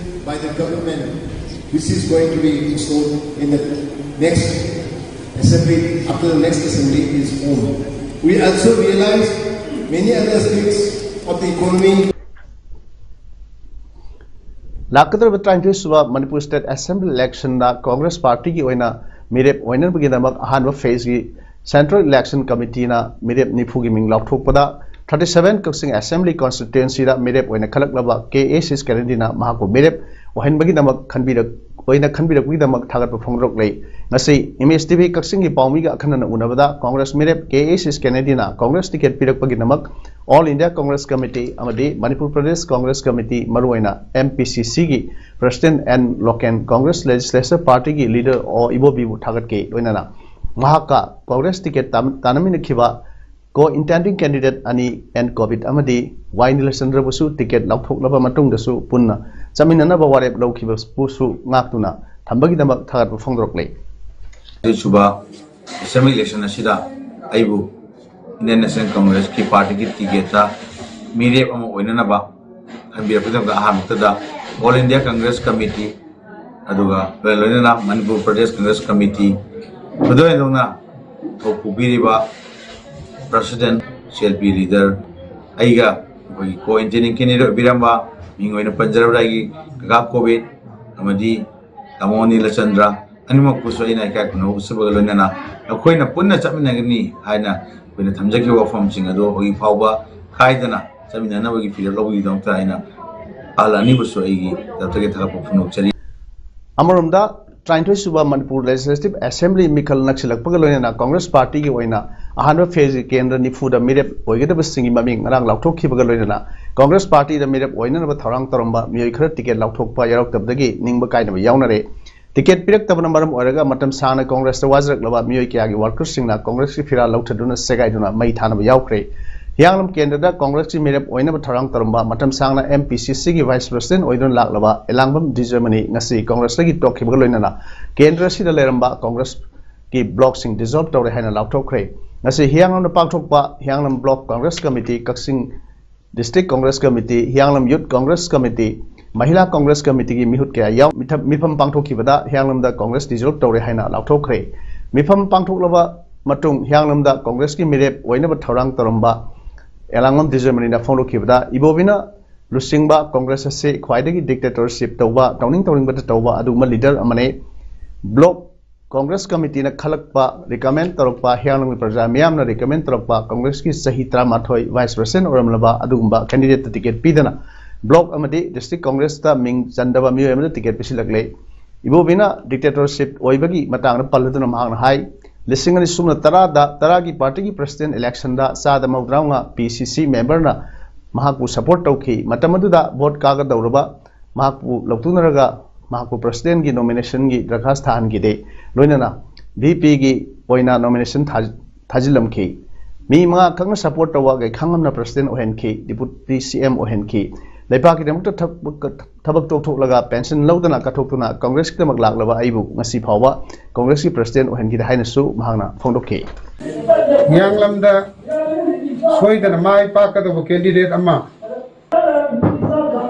by the government, which is going to be installed in the next assembly, after the next assembly is formed. We also realize many other aspects of the economy. ꯂꯥꯛꯀꯗꯧꯔꯤꯕ ꯇꯔꯥꯅꯤꯊꯣꯏ ꯁꯨꯕ ꯃꯅꯤꯄꯨꯔ ꯁ꯭ꯇꯦꯠ ꯑꯦꯁꯦꯝꯕ꯭ꯂꯤ ꯏꯂꯦꯛꯁꯟꯗ ꯀꯣꯡꯒ꯭ꯔꯦꯁ ꯄꯥꯔꯇꯤꯒꯤ ꯑꯣꯏꯅ ꯃꯤꯔꯦꯞ ꯑꯣꯏꯅꯕꯒꯤꯗꯃꯛ ꯑꯍꯥꯟꯕ ꯐꯦꯖꯒꯤ ꯁꯦꯟꯇ꯭ꯔꯦꯜ ꯏꯂꯦꯛꯁꯟ ꯀꯃꯤꯇꯤꯅ ꯃꯤꯔꯦꯞ ꯅꯤꯐꯨꯒꯤ ꯃꯤꯡ ꯂꯥꯎꯊꯣꯛꯄꯗ, ꯊꯥꯔꯇꯤ ꯁꯚꯦꯟ ꯀꯛꯆꯤꯡ ꯑꯦꯁꯦꯝꯕ꯭ꯂꯤ ꯀꯟꯁꯇꯤꯇ꯭ꯋꯦꯟꯁꯤꯗ ꯃꯤꯔꯦꯞ ꯑꯣꯏꯅ ꯈꯜꯂꯛꯂꯕ ꯀꯦ ꯑꯦꯁ ꯀꯦꯅꯦꯗꯤꯅ ꯃꯍꯥꯛꯄꯨ ꯃꯤꯔꯦꯞ ꯑꯣꯏꯍꯟꯕꯒꯤꯗꯃꯛ ꯈꯟꯕꯤꯔꯛ-, ꯑꯣꯏꯅ ꯈꯟꯕꯤꯔꯛꯄꯒꯤꯗꯃꯛ ꯊꯥꯒꯠꯄ ꯐꯣꯡꯗꯣꯔꯛꯂꯦ꯫ ꯉꯁꯤ ꯏꯃꯦꯖ ꯇꯤ ꯚꯤ ꯀꯛꯆꯤꯡꯒꯤ ꯄꯥꯎꯃꯤꯒ ꯑꯈꯟꯅꯅ ꯎꯅꯕꯗ ꯀꯣꯡꯒ꯭ꯔꯦꯁ ꯃꯤꯔꯦꯞ ꯀꯦ ꯑꯦꯁ ꯀꯦꯅꯦꯗꯤꯅ ꯀꯣꯡꯒ꯭ꯔꯦꯁ ꯇꯤꯀꯦꯠ ꯄꯤꯔꯛꯄꯒꯤꯗꯃꯛ ꯑꯣꯜ ꯏꯟꯗꯤꯌꯥ ꯀꯣꯡꯒ꯭ꯔꯦꯁ ꯀꯃꯤꯇꯤ ꯑꯃꯗꯤ ꯃꯅꯤꯄꯨꯔ ꯄ꯭ꯔꯗꯦꯁ ꯀꯣꯡꯒ꯭ꯔꯦꯁ ꯀꯃꯤꯇꯤ, ꯃꯔꯨꯑꯣꯏꯅ ꯑꯦꯝ ꯄꯤ ꯁꯤ ꯁꯤꯒꯤ president N Loken, Congress legislature ꯄꯥꯔꯇꯤꯒꯤ ꯂꯤꯗꯔ ꯑꯣ ꯏꯕꯣꯕꯤꯕꯨ ꯊꯥꯒꯠꯈꯤ꯫ ꯂꯣꯏꯅꯅ ꯃꯍꯥꯛꯀ ꯀꯣꯡꯒ꯭ꯔꯦꯁ ꯇꯤꯀꯦꯠ ꯇꯥꯟ-, ꯇꯥꯟꯅꯃꯤꯟꯅꯈꯤꯕ co-intending candidate ꯑꯅꯤ ꯑꯦꯟ ꯀꯣꯕꯤꯠ ꯑꯃꯗꯤ ꯋꯥꯏ ꯅꯤꯂꯆꯟꯗ꯭ꯔꯕꯨꯁꯨ ꯇꯤꯀꯦꯠ ꯂꯥꯎꯊꯣꯛꯂꯕ ꯃꯇꯨꯡꯗꯁꯨ ꯄꯨꯟꯅ ꯆꯠꯃꯤꯟꯅꯅꯕ ꯋꯥꯔꯦꯞ ꯂꯧꯈꯤꯕꯕꯨꯁꯨ ꯉꯥꯛꯇꯨꯅ ꯊꯝꯕꯒꯤꯗꯃꯛ ꯊꯥꯒꯠꯄ ꯐꯣꯡꯗꯣꯔꯛꯂꯤ꯫ ꯑꯅꯤꯁꯨꯕ assembly election ꯑꯁꯤꯗ ꯑꯩꯕꯨ Indian National Congressꯀꯤ ꯄꯥꯔꯇꯤꯒꯤ ꯇꯤꯀꯦꯠꯇ ꯃꯤꯔꯦꯞ ꯑꯃ ꯑꯣꯏꯅꯅꯕ ꯈꯟꯕꯤꯔꯛꯄꯒꯤꯗꯃꯛꯇ ꯑꯍꯥꯟꯕꯗ All India Congress Committee, ꯑꯗꯨꯒ ꯂꯣꯏꯅꯅ Manipur Pradesh Congress Committee, ꯈꯨꯗꯣꯜ ꯍꯦꯟꯗꯣꯛꯅ ꯊꯧ ꯄꯨꯕꯤꯔꯤꯕ president, C L P leader, ꯑꯩꯒ ꯑꯩꯈꯣꯏꯒꯤ co-intending candidate ꯑꯣꯏꯕꯤꯔꯝꯕ, ꯃꯤꯡ ꯑꯣꯏꯅ ꯄꯟꯖꯔꯕꯗ ꯑꯩꯒꯤ ꯀꯀꯥ ꯀꯣꯕꯤꯠ ꯑꯃꯗꯤ ꯇꯥꯃꯣ ꯅꯤꯂꯆꯟꯗ꯭ꯔ, ꯑꯅꯤꯃꯛꯄꯨꯁꯨ ꯑꯩꯅ ꯏꯀꯥꯏ ꯈꯨꯝꯅꯕ ꯎꯠꯆꯕꯒ ꯂꯣꯏꯅꯅ ꯑꯩꯈꯣꯏꯅ ꯄꯨꯟꯅ ꯆꯠꯃꯤꯟꯅꯒꯅꯤ ꯍꯥꯏꯅ ꯑꯩꯈꯣꯏꯅ ꯊꯝꯖꯈꯤꯕ ꯋꯥꯐꯝꯁꯤꯡ ꯑꯗꯨ ꯍꯧꯖꯤꯛ ꯐꯥꯎꯕ ꯀꯥꯏꯗꯅ ꯆꯠꯃꯤꯟꯅꯅꯕꯒꯤ ꯐꯤꯔꯦꯞ ꯂꯧꯕꯒꯤꯗꯃꯛꯇ ꯑꯩꯅ ꯑꯍꯜ ꯑꯅꯤꯕꯨꯁꯨ ꯑꯩꯒꯤ ꯇꯔꯞꯇꯒꯤ ꯊꯥꯒꯠꯄ ꯐꯣꯡꯗꯣꯛꯆꯔꯤ꯫ ꯑꯃꯔꯣꯝꯗ, ꯇꯔꯥꯅꯤꯊꯣꯏ ꯁꯨꯕ Manipur Legislative Assembly ꯃꯤꯈꯜ ꯅꯛꯁꯤꯜꯂꯛꯄꯒ ꯂꯣꯏꯅꯅ ꯀꯣꯡꯒ꯭ꯔꯦꯁ ꯄꯥꯔꯇꯤꯒꯤ ꯑꯣꯏꯅ ꯑꯍꯥꯟꯕ ꯐꯦꯖꯒꯤ ꯀꯦꯟꯗ꯭ꯔ ꯅꯤꯐꯨꯗ ꯃꯤꯔꯦꯞ ꯑꯣꯏꯒꯗꯕꯁꯤꯡꯒꯤ ꯃꯃꯤꯡ ꯉꯔꯥꯡ ꯂꯥꯎꯊꯣꯛꯈꯤꯕꯒ ꯂꯣꯏꯅꯅ ꯀꯣꯡꯒ꯭ꯔꯦꯁ ꯄꯥꯔꯇꯤꯗ ꯃꯤꯔꯦꯞ ꯑꯣꯏꯅꯅꯕ ꯊꯧꯔꯥꯡ ꯇꯧꯔꯝꯕ ꯃꯤꯑꯣꯏ ꯈꯔ ꯇꯤꯀꯦꯠ ꯂꯥꯎꯊꯣꯛꯄ ꯌꯥꯎꯔꯛꯇꯕꯗꯒꯤ ꯅꯤꯡꯕ ꯀꯥꯏꯅꯕ ꯌꯥꯎꯅꯔꯦ꯫ ꯇꯤꯀꯦꯠ ꯄꯤꯔꯛꯇꯕꯅ ꯃꯔꯝ ꯑꯣꯏꯔꯒ ꯃꯇꯝ ꯁꯥꯡꯅ ꯀꯣꯡꯒ꯭ꯔꯦꯁꯇ ꯋꯥꯖꯔꯛꯂꯕ ꯃꯤꯑꯣꯏ ꯀꯌꯥꯒꯤ ꯋꯥꯔꯀꯔꯁꯤꯡꯅ ꯀꯣꯡꯒ꯭ꯔꯦꯁꯀꯤ ꯐꯤꯔꯥꯜ ꯂꯧꯊꯗꯨꯅ ꯁꯦꯒꯥꯏꯗꯨꯅ ꯃꯩ ꯊꯥꯅꯕ ꯌꯥꯎꯈ꯭ꯔꯦ꯫ ꯍꯤꯌꯥꯡꯂꯝ ꯀꯦꯟꯗ꯭ꯔꯗ ꯀꯣꯡꯒ꯭ꯔꯦꯁꯀꯤ ꯃꯤꯔꯦꯞ ꯑꯣꯏꯅꯕ ꯊꯧꯔꯥꯡ ꯇꯧꯔꯝꯕ, ꯃꯇꯝ ꯁꯥꯡꯅ M P C Cꯒꯤ vice president ꯑꯣꯏꯗꯨꯅ ꯂꯥꯛꯂꯕ ꯑꯦꯂꯥꯡꯕꯝ ꯗꯤꯖꯃꯅꯤ ꯉꯁꯤ ꯀꯣꯡꯒ꯭ꯔꯦꯁꯇꯒꯤ ꯇꯣꯛꯈꯤꯕꯒ ꯂꯣꯏꯅꯅ ꯀꯦꯟꯗ꯭ꯔ ꯑꯁꯤꯗ ꯂꯩꯔꯝꯕ ꯀꯣꯡꯒ꯭ꯔꯦꯁꯀꯤ blockꯁꯤꯡ dissolve ꯇꯧꯔꯦ ꯍꯥꯏꯅ ꯂꯥꯎꯊꯣꯛꯈ꯭ꯔꯦ꯫ ꯉꯁꯤ ꯍꯤꯌꯥꯡꯂꯝꯗ ꯄꯥꯡꯊꯣꯛꯄ ꯍꯤꯌꯥꯡꯂꯝ Block Congress Committee, ꯀꯛꯆꯤꯡ District Congress Committee, ꯍꯤꯌꯥꯡꯂꯝ Youth Congress Committee, ꯃꯍꯤꯂꯥ Congress Committeeꯒꯤ ꯃꯤꯍꯨꯠ ꯀꯌꯥ ꯌꯥꯎ-, ꯃꯤꯊ-, ꯃꯤꯐꯝ ꯄꯥꯡꯊꯣꯛꯈꯤꯕꯗ ꯍꯤꯌꯥꯡꯂꯝꯗ ꯀꯣꯡꯒ꯭ꯔꯦꯁ dissolve ꯇꯧꯔꯦ ꯍꯥꯏꯅ ꯂꯥꯎꯊꯣꯛꯈ꯭ꯔꯦ꯫ ꯃꯤꯐꯝ ꯄꯥꯡꯊꯣꯛꯂꯕ ꯃꯇꯨꯡ ꯍꯤꯌꯥꯡꯂꯝꯗ ꯀꯣꯡꯒ꯭ꯔꯦꯁꯀꯤ ꯃꯤꯔꯦꯞ ꯑꯣꯏꯅꯕ ꯊꯧꯔꯥꯡ ꯇꯧꯔꯝꯕ ꯑꯦꯂꯥꯡꯕꯝ ꯗꯤꯖꯃꯅꯤꯅ ꯐꯣꯡꯗꯣꯛꯈꯤꯕꯗ, ꯏꯕꯣꯕꯤꯅ ꯂꯨꯆꯤꯡꯕ ꯀꯣꯡꯒ꯭ꯔꯦꯁ ꯑꯁꯤ ꯈ꯭ꯋꯥꯏꯗꯒꯤ dictatorship ꯇꯧꯕ, ꯇꯧꯅꯤꯡ ꯇꯧꯅꯤꯡꯕꯇ ꯇꯧꯕ ꯑꯗꯨꯒꯨꯝꯕ leader ꯑꯃꯅꯤ꯫ Block Congress Committeeꯅ ꯈꯜꯂꯛꯄ, recommend ꯇꯧꯔꯛꯄ, ꯍꯤꯌꯥꯡꯂꯝꯒꯤ ꯄ꯭ꯔꯖꯥ ꯃꯤꯌꯥꯝꯅ recommend ꯇꯧꯔꯛꯄ ꯀꯣꯡꯒ꯭ꯔꯦꯁꯀꯤ ꯆꯍꯤ ꯇꯔꯥꯃꯥꯊꯣꯏ vice president ꯑꯣꯏꯔꯝꯂꯕ ꯑꯗꯨꯒꯨꯝꯕ candidateꯇ ꯇꯤꯀꯦꯠ ꯄꯤꯗꯅ block ꯑꯃꯗꯤ district Congressꯇ ꯃꯤꯡ ꯆꯟꯗꯕ ꯃꯤꯑꯣꯏ ꯑꯃꯗ ꯇꯤꯀꯦꯠ ꯄꯤꯁꯤꯜꯂꯛꯂꯦ꯫ ꯏꯕꯣꯕꯤꯅ dictatorship ꯑꯣꯏꯕꯒꯤ ꯃꯇꯥꯡꯗ ꯄꯜꯂꯗꯨꯅ ꯃꯍꯥꯛꯅ ꯍꯥꯏ, ꯂꯤꯁꯤꯡ ꯑꯅꯤ ꯁꯨꯞꯅ ꯇꯔꯥꯗ, ꯇꯔꯥꯒꯤ partyꯒꯤ president electionꯗ ꯆꯥꯗ ꯃꯧꯗ꯭ꯔꯥꯃꯉꯥ P C C memberꯅ ꯃꯍꯥꯛꯄꯨ support ꯇꯧꯈꯤ꯫ ꯃꯇꯝ ꯑꯗꯨꯗ vote ꯀꯥꯒꯗꯧꯔꯕ ꯃꯍꯥꯛꯄꯨ ꯂꯧꯊꯣꯛꯅꯔꯒ ꯃꯍꯥꯛꯄꯨ presidentꯀꯤ nominationꯒꯤ ꯗꯔꯈꯥꯁ ꯊꯥꯍꯟꯈꯤꯗꯦ꯫ ꯂꯣꯏꯅꯅ VPꯒꯤ ꯑꯣꯏꯅ ꯅꯣꯃꯤꯅꯦꯁꯟ ꯊꯥꯖꯤꯜꯂꯝꯈꯤ꯫ ꯃꯤ ꯃꯉꯥ ꯈꯛꯅ ꯁꯄꯣꯔꯠ ꯇꯧꯕ ꯒꯩꯈꯥꯡꯉꯝꯅ ꯄ꯭ꯔꯁꯤꯗꯦꯟ ꯑꯣꯏꯍꯟꯈꯤ, ꯗꯤꯄꯨꯇꯤ ꯁꯤ ꯑꯦꯝ ꯑꯣꯏꯍꯟꯈꯤ꯫ ꯂꯩꯕꯥꯛꯀꯤꯗꯃꯛꯇ ꯊꯕꯛ ꯊꯕꯛ ꯇꯣꯛꯊꯣꯛꯂꯒ ꯄꯦꯟꯁꯟ ꯂꯧꯗꯅ ꯀꯠꯊꯣꯛꯇꯨꯅ ꯀꯪꯒ꯭ꯔꯦꯁꯀꯤꯗꯃꯛ ꯂꯥꯛꯂꯕ ꯑꯩꯕꯨ ꯉꯁꯤ ꯐꯥꯎꯕ ꯀꯪꯒ꯭ꯔꯦꯁꯀꯤ ꯄ꯭ꯔꯁꯤꯗꯦꯟ ꯑꯣꯏꯍꯟꯈꯤꯗꯦ ꯍꯥꯏꯅꯁꯨ ꯃꯍꯥꯛꯅ ꯐꯣꯡꯗꯣꯛꯈꯤ꯫ ꯍꯤꯌꯥꯡꯂꯝꯗ ꯁꯣꯏꯗꯅ ꯃꯥꯏ ꯄꯥꯛꯀꯗꯧꯕ ꯀꯦꯟꯗꯤꯗꯦꯠ ꯑꯃ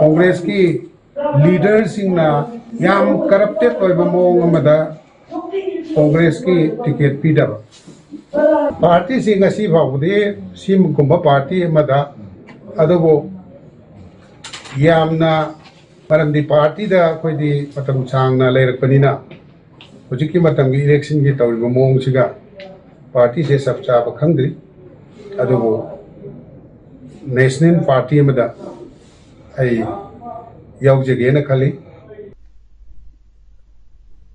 ꯀꯪꯒ꯭ꯔꯦꯁꯀꯤ ꯂꯤꯗꯔꯁꯤꯡꯅ ꯌꯥꯝ ꯀꯔꯞꯇꯦꯠ ꯑꯣꯏꯕ ꯃꯑꯣꯡ ꯑꯃꯗ ꯀꯪꯒ꯭ꯔꯦꯁꯀꯤ ꯇꯤꯀꯦꯠ ꯄꯤꯗꯕ ꯄꯥꯔꯇꯤꯁꯤ ꯉꯁꯤ ꯐꯥꯎꯕꯗꯤ ꯁꯤꯒꯨꯝꯕ ꯄꯥꯔꯇꯤ ꯑꯃꯗ, ꯑꯗꯨꯕꯨ ꯌꯥꯝꯅ, ꯃꯔꯝꯗꯤ ꯄꯥꯔꯇꯤꯗ ꯑꯩꯈꯣꯏꯗꯤ ꯃꯇꯝ ꯁꯥꯡꯅ ꯂꯩꯔꯛꯄꯅꯤꯅ ꯍꯧꯖꯤꯛꯀꯤ ꯃꯇꯝꯒꯤ ꯏꯂꯦꯛꯁꯟꯒꯤ ꯇꯧꯔꯤꯕ ꯃꯑꯣꯡꯁꯤꯒ ꯄꯥꯔꯇꯤꯁꯦ ꯆꯞ ꯆꯥꯕ ꯈꯪꯗ꯭ꯔꯤ꯫ ꯑꯗꯨꯕꯨ ꯅꯦꯁꯅꯦꯜ ꯄꯥꯔꯇꯤ ꯑꯃꯗ ꯑꯩ ꯌꯥꯎꯖꯒꯦꯅ ꯈꯜꯂꯤ꯫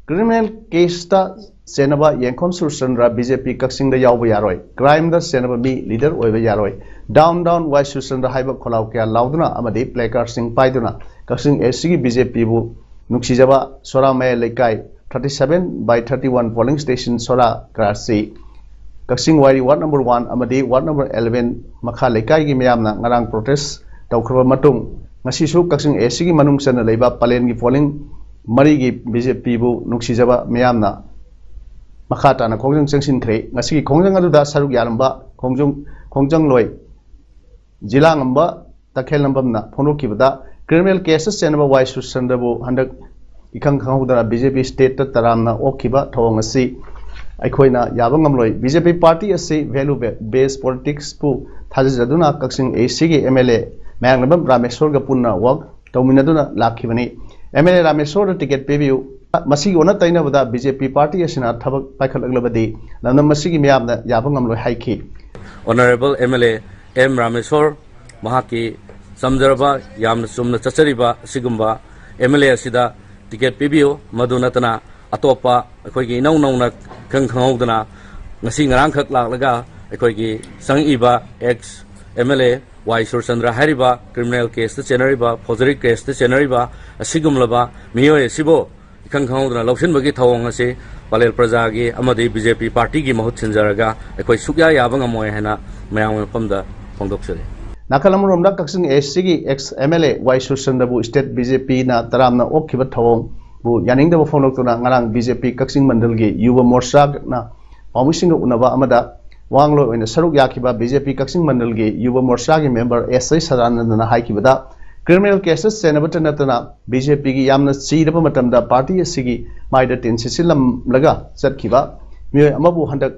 ꯀ꯭ꯔꯤꯃꯤꯅꯦꯜ ꯀꯦꯁꯇ ꯆꯦꯟꯅꯕ ꯌꯦꯡꯈꯣꯝ ꯁꯨꯔꯆꯟꯗ꯭ꯔ ꯕꯤ ꯖꯦ ꯄꯤ ꯀꯛꯆꯤꯡꯗ ꯌꯥꯎꯕ ꯌꯥꯔꯣꯏ, ꯀ꯭ꯔꯥꯏꯝꯗ ꯆꯦꯟꯅꯕ ꯃꯤ ꯂꯤꯗꯔ ꯑꯣꯏꯕ ꯌꯥꯔꯣꯏ, ꯗꯥꯎꯟ ꯗꯥꯎꯟ ꯋꯥꯏ ꯁꯨꯔꯆꯟꯗ꯭ꯔ ꯍꯥꯏꯕ ꯈꯣꯜꯂꯥꯎ ꯀꯌꯥ ꯂꯥꯎꯗꯨꯅ ꯑꯃꯗꯤ ꯄ꯭ꯂꯦꯀꯥꯔꯗꯁꯤꯡ ꯄꯥꯏꯗꯨꯅ ꯀꯛꯆꯤꯡ ꯑꯦ ꯁꯤꯒꯤ ꯕꯤ ꯖꯦ ꯄꯤꯕꯨ ꯅꯨꯡꯁꯤꯖꯕ ꯁꯣꯔꯥ ꯃꯌꯥꯏ ꯂꯩꯀꯥꯏ thirty seven by thirty one polling station ꯁꯣꯔꯥ Krishi Kakching Wairi ward number one ꯑꯃꯗꯤ ꯋꯥꯔꯗ ꯅꯝꯕꯔ ꯑꯦꯂꯚꯦꯟ ꯃꯈꯥ ꯂꯩꯀꯥꯏꯒꯤ ꯃꯤꯌꯥꯝꯅ ꯉꯔꯥꯡ ꯄ꯭ꯔꯣꯇꯦꯁ ꯇꯧꯈ꯭ꯔꯕ ꯃꯇꯨꯡ, ꯉꯁꯤꯁꯨ ꯀꯛꯆꯤꯡ ꯑꯦ ꯁꯤꯒꯤ ꯃꯅꯨꯡ ꯆꯟꯅ ꯂꯩꯕ ꯄꯂꯦꯟꯒꯤ ꯄꯣꯂꯤꯡ ꯃꯔꯤꯒꯤ ꯕꯤ ꯖꯦ ꯄꯤꯕꯨ ꯅꯨꯡꯁꯤꯖꯕ ꯃꯤꯌꯥꯝꯅ ꯃꯈꯥ ꯇꯥꯅ ꯈꯣꯡꯖꯪ ꯆꯪꯁꯤꯟꯈ꯭ꯔꯦ꯫ ꯉꯁꯤꯒꯤ ꯈꯣꯡꯖꯪ ꯑꯗꯨꯗ ꯁꯔꯨꯛ ꯌꯥꯔꯝꯕ ꯈꯣꯡꯖꯪ-, ꯈꯣꯡꯖꯪꯂꯣꯏ ꯖꯤꯂꯥꯉꯝꯕ ꯇꯈꯦꯜꯂꯝꯕꯝꯅ ꯐꯣꯡꯗꯣꯛꯈꯤꯕꯗ, ꯀ꯭ꯔꯤꯃꯤꯅꯦꯜ ꯀꯦꯁꯇ ꯆꯦꯟꯅꯕ ꯋꯥꯏ ꯁꯨꯔꯆꯟꯗ꯭ꯔꯕꯨ ꯍꯟꯗꯛ ꯏꯈꯪ ꯈꯪꯍꯧꯗꯅ ꯕꯤ ꯖꯦ ꯄꯤ ꯁ꯭ꯇꯦꯠꯇ ꯇꯔꯥꯝꯅ ꯑꯣꯛꯈꯤꯕ ꯊꯧꯑꯣꯡ ꯑꯁꯤ ꯑꯩꯈꯣꯏꯅ ꯌꯥꯕ ꯉꯝꯂꯣꯏ꯫ ꯕꯤ ꯖꯦ ꯄꯤ ꯄꯥꯔꯇꯤ ꯑꯁꯤ ꯚꯦꯂꯨ ꯕꯦ-, ꯕꯦꯁ ꯄꯣꯂꯤꯇꯤꯛꯁꯄꯨ ꯊꯥꯖꯖꯗꯨꯅ ꯀꯛꯆꯤꯡ ꯑꯦ ꯁꯤꯒꯤ ꯑꯦꯝ ꯑꯦꯜ ꯑꯦ ꯃꯌꯥꯡꯂꯝꯕꯝ ꯔꯥꯃꯦꯁꯣꯔꯒ ꯄꯨꯟꯅ ꯋꯥꯛ ꯇꯧꯃꯤꯟꯅꯗꯨꯅ ꯂꯥꯛꯈꯤꯕꯅꯤ꯫ ꯑꯦꯝ ꯑꯦꯜ ꯑꯦ ꯔꯥꯃꯦꯁꯣꯔꯗ ꯇꯤꯀꯦꯠ ꯄꯤꯕꯤꯌꯨ꯫ ꯃꯁꯤꯒꯤ ꯑꯣꯟꯅ ꯇꯩꯅꯕꯗ ꯕꯤ ꯖꯦ ꯄꯤ ꯄꯥꯔꯇꯤ ꯑꯁꯤꯅ ꯊꯕꯛ ꯄꯥꯏꯈꯠꯂꯛꯂꯕꯗꯤ ꯂꯝꯗꯝ ꯑꯁꯤꯒꯤ ꯃꯤꯌꯥꯝꯅ ꯌꯥꯕ ꯉꯝꯂꯣꯏ ꯍꯥꯏꯈꯤ꯫ Honourable M L A M Rameshor ꯃꯍꯥꯛꯀꯤ ꯆꯝꯖꯔꯕ, ꯌꯥꯝꯅ ꯆꯨꯝꯅ ꯆꯠꯆꯔꯤꯕ ꯑꯁꯤꯒꯨꯝꯕ ꯑꯦꯝ ꯑꯦꯜ ꯑꯦ ꯑꯁꯤꯗ ꯇꯤꯀꯦꯠ ꯄꯤꯕꯤꯌꯨ꯫ ꯃꯗꯨ ꯅꯠꯇꯅ ꯑꯇꯣꯞꯄ ꯑꯩꯈꯣꯏꯒꯤ ꯏꯅꯧ ꯅꯧꯅ ꯈꯪ ꯈꯪꯍꯧꯗꯅ ꯉꯁꯤ ꯉꯔꯥꯡꯈꯛ ꯂꯥꯛꯂꯒ ꯑꯩꯈꯣꯏꯒꯤ ꯆꯪꯉꯛꯏꯕ ꯑꯦꯛꯁ ꯑꯦꯝ ꯑꯦꯜ ꯑꯦ ꯋꯥꯏ ꯁꯨꯔꯆꯟꯗ꯭ꯔ ꯍꯥꯏꯔꯤꯕ ꯀ꯭ꯔꯤꯃꯤꯅꯦꯜ ꯀꯦꯁꯇ ꯆꯦꯟꯅꯔꯤꯕ, ꯐꯣꯔꯖꯔꯤ ꯀꯦꯁꯇ ꯆꯦꯟꯅꯔꯤꯕ ꯑꯁꯤꯒꯨꯝꯂꯕ ꯃꯤꯑꯣꯏ ꯑꯁꯤꯕꯨ ꯏꯈꯪ ꯈꯪꯍꯧꯗꯅ ꯂꯧꯁꯤꯟꯕꯒꯤ ꯊꯧꯑꯣꯡ ꯑꯁꯤ ꯄꯂꯦꯜ ꯄ꯭ꯔꯖꯥꯒꯤ ꯑꯃꯗꯤ ꯕꯤ ꯖꯦ ꯄꯤ ꯄꯥꯔꯇꯤꯒꯤ ꯃꯍꯨꯠ ꯁꯤꯟꯖꯔꯒ ꯑꯩꯈꯣꯏ ꯁꯨꯛꯌꯥ ꯌꯥꯕ ꯉꯝꯃꯣꯏ ꯍꯥꯏꯅ ꯃꯌꯥꯝꯒꯤ ꯃꯐꯝꯗ ꯐꯣꯡꯗꯣꯛꯆꯔꯤ꯫ ꯅꯥꯀꯜ ꯑꯃꯔꯣꯝꯗ ꯀꯛꯆꯤꯡ ꯑꯦ ꯁꯤꯒꯤ ex M L A Y ꯁꯨꯔꯆꯟꯗ꯭ꯔꯕꯨ state B J P ꯅ ꯇꯔꯥꯝꯅ ꯑꯣꯛꯈꯤꯕ ꯊꯧꯑꯣꯡꯕꯨ ꯌꯥꯅꯤꯡꯗꯕ ꯐꯣꯡꯗꯣꯛꯇꯨꯅ ꯉꯔꯥꯡ B J P ꯀꯛꯆꯤꯡ ꯃꯟꯗꯜꯒꯤ ꯌꯨꯕ ꯃꯣꯔꯆꯥꯅ ꯄꯥꯎꯃꯤꯁꯤꯡꯒ ꯎꯅꯕ ꯑꯃꯗ ꯋꯥ ꯉꯥꯡꯂꯣꯏ ꯑꯣꯏꯅ ꯁꯔꯨꯛ ꯌꯥꯈꯤꯕ B J P Kakching ꯃꯟꯗꯜꯒꯤ ꯌꯨꯕ ꯃꯣꯔꯆꯥꯒꯤ member S I ꯁꯗꯥꯅꯟꯗꯅ ꯍꯥꯏꯈꯤꯕꯗ, criminal cases ꯆꯦꯟꯅꯕꯇ ꯅꯠꯇꯅ B J P ꯒꯤ ꯌꯥꯝꯅ ꯆꯤꯔꯕ ꯃꯇꯝꯗ party ꯑꯁꯤꯒꯤ ꯃꯥꯏꯗ ꯇꯤꯟ ꯁꯤꯠꯆꯤꯜꯂꯝꯂꯒ ꯆꯠꯈꯤꯕ ꯃꯤꯑꯣꯏ ꯑꯃꯕꯨ ꯍꯟꯗꯛ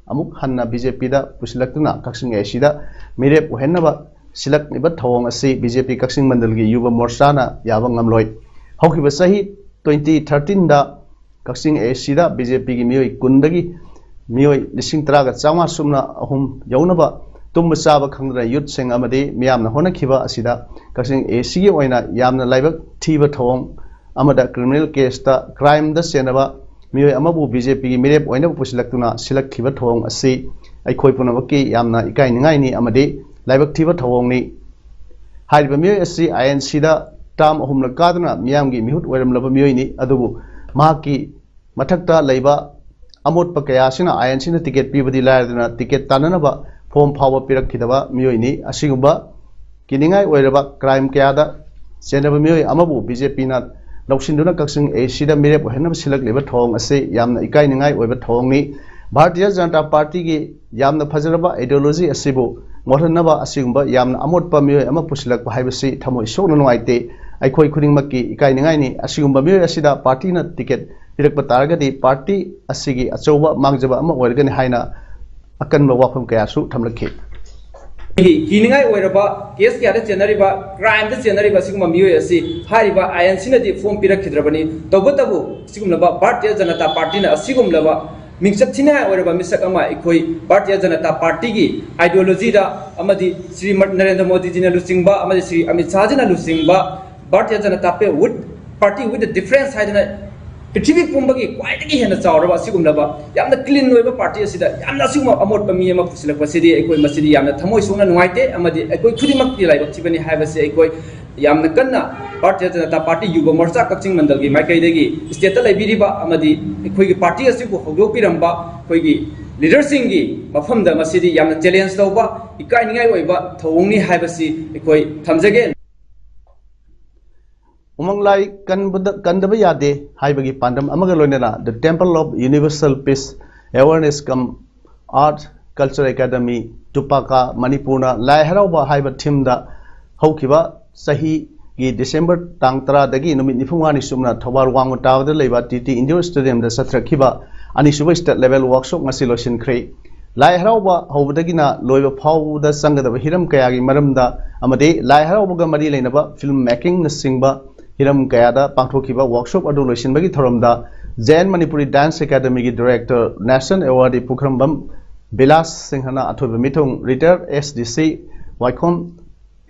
ꯑꯃꯨꯛ ꯍꯟꯅ B J P the ꯄꯨꯁꯤꯜꯂꯛꯇꯨꯅ Kakching A C ꯗ ꯃꯤꯔꯦꯞ ꯑꯣꯏꯍꯟꯅꯕ ꯁꯤꯜꯂꯛꯂꯤꯕ ꯊꯧꯑꯣꯡ ꯑꯁꯤ B J P ꯀꯛꯆꯤꯡ ꯃꯟꯗꯜꯒꯤ ꯌꯨꯕ ꯃꯣꯔꯆꯥꯅ ꯌꯥꯕ ꯉꯝꯂꯣꯏ꯫ ꯍꯧꯈꯤꯕ ꯆꯍꯤ twenty thirteen the Kakching A C the B J P ꯒꯤ ꯃꯤꯑꯣꯏ ꯀꯨꯟꯗꯒꯤ ꯃꯤꯑꯣꯏ ꯂꯤꯁꯤꯡ ꯇꯔꯥꯒ ꯆꯥꯝꯃꯉꯥ ꯁꯨꯞꯅ ꯑꯍꯨꯝ ꯌꯧꯅꯕ ꯇꯨꯝꯕ ꯆꯥꯕ ꯈꯪꯗꯅ youth ꯁꯤꯡ ꯑꯃꯗꯤ ꯃꯤꯌꯥꯝꯅ ꯍꯣꯠꯅꯈꯤꯕ ꯑꯁꯤꯗ ꯀꯛꯆꯤꯡ A C ꯒꯤ ꯑꯣꯏꯅ ꯌꯥꯝꯅ ꯂꯥꯏꯕꯛ ꯊꯤꯕ ꯊꯧꯑꯣꯡ ꯑꯃꯗ criminal case ꯇ, crime ꯗ ꯆꯦꯟꯅꯕ ꯃꯤꯑꯣꯏ ꯑꯃꯕꯨ BJ P ꯒꯤ ꯃꯤꯔꯦꯞ ꯑꯣꯏꯅꯕ ꯄꯨꯁꯤꯜꯂꯛꯇꯨꯅ ꯁꯤꯜꯂꯛꯈꯤꯕ ꯊꯧꯑꯣꯡ ꯑꯁꯤ ꯑꯩꯈꯣꯏ ꯄꯨꯝꯅꯃꯛꯀꯤ ꯌꯥꯝꯅ ꯏꯀꯥꯏꯅꯤꯡꯉꯥꯏꯅꯤ ꯑꯃꯗꯤ ꯂꯥꯏꯕꯛ ꯊꯤꯕ ꯊꯧꯑꯣꯡꯅꯤ꯫ ꯍꯥꯏꯔꯤꯕ ꯃꯤꯑꯣꯏ ꯑꯁꯤ I N C the term ꯑꯍꯨꯝꯂꯛ ꯀꯥꯗꯨꯅ ꯃꯤꯌꯥꯝꯒꯤ ꯃꯤꯍꯨꯠ ꯑꯣꯏꯔꯝꯂꯕ ꯃꯤꯑꯣꯏꯅꯤ, ꯑꯗꯨꯕꯨ ꯃꯍꯥꯛꯀꯤ ꯃꯊꯛꯇ ꯂꯩꯕ ꯑꯃꯣꯠꯄ ꯀꯌꯥ ꯑꯁꯤꯅ I N C ꯅ ticket ꯄꯤꯕꯗꯤ ꯂꯥꯏꯔꯗꯅ ticket ꯇꯥꯟꯅꯅꯕ form ꯐꯥꯎꯕ ꯄꯤꯔꯛꯈꯤꯗꯕ ꯃꯤꯑꯣꯏꯅꯤ꯫ ꯑꯁꯤꯒꯨꯝꯕ ꯀꯤꯅꯤꯡꯉꯥꯏ ꯑꯣꯏꯔꯕ crime ꯀꯌꯥꯗ ꯆꯦꯟꯅꯕ ꯃꯤꯑꯣꯏ ꯑꯃꯕꯨ B J P ꯅ ꯂꯧꯁꯤꯟꯗꯨꯅ ꯀꯛꯆꯤꯡ A C ꯗ ꯃꯤꯔꯦꯞ ꯑꯣꯏꯍꯟꯅꯕ ꯁꯤꯜꯂꯛꯂꯤꯕ ꯊꯧꯑꯣꯡ ꯑꯁꯤ ꯌꯥꯝꯅ ꯏꯀꯥꯏꯅꯤꯡꯉꯥꯏ ꯑꯣꯏꯕ ꯊꯧꯑꯣꯡꯅꯤ꯫ ꯚꯥꯔꯇꯤꯌ ꯖꯅꯇꯥ ꯄꯥꯔꯇꯤꯒꯤ ꯌꯥꯝꯅ ꯐꯖꯔꯕ ideology ꯑꯁꯤꯕꯨ ꯃꯣꯠꯍꯟꯅꯕ ꯑꯁꯤꯒꯨꯝꯕ ꯌꯥꯝꯅ ꯑꯃꯣꯠꯄ ꯃꯤꯑꯣꯏ ꯑꯃ ꯄꯨꯁꯤꯜꯂꯛꯄ ꯍꯥꯏꯕꯁꯤ ꯊꯃꯣꯏ ꯁꯣꯛꯅ ꯅꯨꯡꯉꯥꯏꯇꯦ꯫ ꯑꯩꯈꯣꯏ ꯈꯨꯗꯤꯡꯃꯛꯀꯤ ꯏꯀꯥꯏꯅꯤꯡꯉꯥꯏꯅꯤ꯫ ꯑꯁꯤꯒꯨꯝꯕ ꯃꯤꯑꯣꯏ ꯑꯁꯤꯗ party ꯅ ticket ꯄꯤꯔꯛꯄ ꯇꯥꯔꯒꯗꯤ party ꯑꯁꯤꯒꯤ ꯑꯆꯧꯕ ꯃꯥꯡꯖꯕ ꯑꯃ ꯑꯣꯏꯔꯒꯅꯤ ꯍꯥꯏꯅ ꯑꯀꯟꯕ ꯋꯥꯐꯝ ꯀꯌꯥꯁꯨ ꯊꯝꯂꯛꯈꯤ꯫ ꯑꯩꯒꯤ ꯀꯤꯅꯤꯡꯉꯥꯏ ꯑꯣꯏꯔꯕ case ꯀꯌꯥꯗ ꯆꯦꯟꯅꯔꯤꯕ, crime ꯗ ꯆꯦꯟꯅꯔꯤꯕ ꯑꯁꯤꯒꯨꯝꯕ ꯃꯤꯑꯣꯏ ꯑꯁꯤ ꯍꯥꯏꯔꯤꯕ I N C ꯅꯗꯤ form ꯄꯤꯔꯛꯈꯤꯗ꯭ꯔꯕꯅꯤ꯫ ꯇꯧꯕꯇꯕꯨ ꯑꯁꯤꯒꯨꯝꯂꯕ ꯚꯥꯔꯇꯤꯌ ꯖꯅꯇꯥ ꯄꯥꯔꯇꯤꯅ ꯑꯁꯤꯒꯨꯝꯂꯕ ꯃꯤꯡꯆꯠ ꯊꯤꯅꯤꯡꯉꯥꯏ ꯑꯣꯏꯔꯕ ꯃꯤꯁꯛ ꯑꯃ ꯑꯩꯈꯣꯏ ꯚꯥꯔꯇꯤꯌ ꯖꯅꯇꯥ ꯄꯥꯔꯇꯤꯒꯤ ideology ꯗ ꯑꯃꯗꯤ ꯁ꯭ꯔꯤ ꯅꯔꯦꯟꯗ꯭ꯔ ꯃꯣꯗꯤꯖꯤꯅ ꯂꯨꯆꯤꯡꯕ ꯑꯃꯗꯤ ꯁ꯭ꯔꯤ ꯑꯃꯤꯠ ꯁꯥꯍꯖꯤꯅ ꯂꯨꯆꯤꯡꯕ ꯚꯥꯔꯇꯤꯌ ꯖꯅꯇꯥ ꯄꯦ with party with the difference ꯍꯥꯏꯗꯅ ꯄ꯭ꯔꯤꯊꯤꯕꯤ ꯄꯨꯝꯕꯒꯤ ꯈ꯭ꯋꯥꯏꯗꯒꯤ ꯍꯦꯟꯅ ꯆꯥꯎꯔꯕ ꯑꯁꯤꯒꯨꯝꯂꯕ ꯌꯥꯝꯅ clean ꯑꯣꯏꯕ party ꯑꯁꯤꯗ ꯌꯥꯝꯅ ꯑꯁꯤꯒꯨꯝꯕ ꯑꯃꯣꯠꯄ ꯃꯤ ꯑꯃ ꯄꯨꯁꯤꯜꯂꯛꯄꯁꯤꯗꯤ ꯑꯩꯈꯣꯏ ꯃꯁꯤꯗꯤ ꯌꯥꯝꯅ ꯊꯃꯣꯏ ꯁꯣꯛꯅ ꯅꯨꯡꯉꯥꯏꯇꯦ ꯑꯃꯗꯤ ꯑꯩꯈꯣꯏ ꯈꯨꯗꯤꯡꯃꯛꯀꯤ ꯂꯥꯏꯕꯛ ꯊꯤꯕꯅꯤ ꯍꯥꯏꯕꯁꯤ ꯑꯩꯈꯣꯏ ꯌꯥꯝꯅ ꯀꯟꯅ ꯚꯥꯔꯇꯤꯌ ꯖꯅꯇꯥ ꯄꯥꯔꯇꯤ ꯌꯨꯕ ꯃꯣꯔꯆꯥ ꯀꯛꯆꯤꯡ ꯃꯟꯗꯜꯒꯤ ꯃꯥꯏꯀꯩꯗꯒꯤ ꯁ꯭ꯇꯦꯠꯇ ꯂꯩꯕꯤꯔꯤꯕ ꯑꯃꯗꯤ ꯑꯩꯈꯣꯏꯒꯤ ꯄꯥꯔꯇꯤ ꯑꯁꯤꯕꯨ ꯍꯧꯗꯣꯛꯄꯤꯔꯝꯕ ꯑꯩꯈꯣꯏꯒꯤ ꯂꯤꯗꯔꯁꯤꯡꯒꯤ ꯃꯐꯝꯗ ꯃꯁꯤꯗꯤ ꯌꯥꯝꯅ ꯆꯦꯂꯦꯟꯖ ꯇꯧꯕ, ꯏꯀꯥꯏꯅꯤꯡꯉꯥꯏ ꯑꯣꯏꯕ ꯊꯧꯑꯣꯡꯅꯤ ꯍꯥꯏꯕꯁꯤ ꯑꯩꯈꯣꯏ ꯊꯝꯖꯒꯦ꯫ ꯎꯃꯪ ꯂꯥꯏ ꯀꯟꯕꯗ, ꯀꯟꯗꯕ ꯌꯥꯗꯦ ꯍꯥꯏꯕꯒꯤ ꯄꯥꯟꯗꯝ ꯑꯃꯒ ꯂꯣꯏꯅꯅ The Temple of Universal Peace Awareness cum Art Culture Academy, ꯇꯨꯄꯥꯀꯥ, ꯃꯅꯤꯄꯨꯔꯅ ꯂꯥꯏ ꯍꯔꯥꯎꯕ ꯍꯥꯏꯕ ꯊꯤꯝꯗ ꯍꯧꯈꯤꯕ ꯆꯍꯤꯒꯤ ꯗꯤꯁꯦꯝꯕꯔ ꯇꯥꯡ ꯇꯔꯥꯗꯒꯤ ꯅꯨꯃꯤꯠ ꯅꯤꯐꯨ ꯃꯉꯥꯅꯤ ꯆꯨꯞꯅ ꯊꯧꯕꯥꯜ ꯋꯥꯡꯃ ꯇꯥꯕꯗ ꯂꯩꯕ ꯇꯤ ꯇꯤ ꯏꯟꯗꯣꯔ ꯁ꯭ꯇꯦꯗꯤꯌꯝꯗ ꯆꯠꯊꯔꯛꯈꯤꯕ ꯑꯅꯤꯁꯨꯕ ꯁ꯭ꯇꯦꯠ ꯂꯦꯚꯦꯜ ꯋꯥꯔꯛꯁꯣꯞ ꯉꯁꯤ ꯂꯣꯏꯁꯤꯟꯈ꯭ꯔꯦ꯫ ꯂꯥꯏ ꯍꯔꯥꯎꯕ ꯍꯧꯕꯗꯒꯤꯅ ꯂꯣꯏꯕ ꯐꯥꯎꯕꯗ ꯆꯪꯒꯗꯕ ꯍꯤꯔꯝ ꯀꯌꯥꯒꯤ ꯃꯔꯝꯗ ꯑꯃꯗꯤ ꯂꯥꯏ ꯍꯔꯥꯎꯕꯒ ꯃꯔꯤ ꯂꯩꯅꯕ ꯐꯤꯜꯝ ꯃꯦꯀꯤꯡꯅꯆꯤꯡꯕ ꯍꯤꯔꯝ ꯀꯌꯥꯗ ꯄꯥꯡꯊꯣꯛꯈꯤꯕ ꯋꯥꯔꯛꯁꯣꯞ ꯑꯗꯨ ꯂꯣꯏꯁꯤꯟꯕꯒꯤ ꯊꯧꯔꯝꯗ ꯖꯦ ꯑꯦꯟ ꯃꯅꯤꯄꯨꯔꯤ ꯗꯥꯟꯁ ꯑꯦꯀꯥꯗꯃꯤꯒꯤ director, national awardee Pukhrambam Bilas ꯁꯤꯡꯍꯅ ꯑꯊꯣꯏꯕ ꯃꯤꯊꯨꯡ, ꯔꯤꯇꯥꯌꯔ ꯑꯦꯁ ꯗꯤ ꯁꯤ ꯋꯥꯏꯈꯣꯝ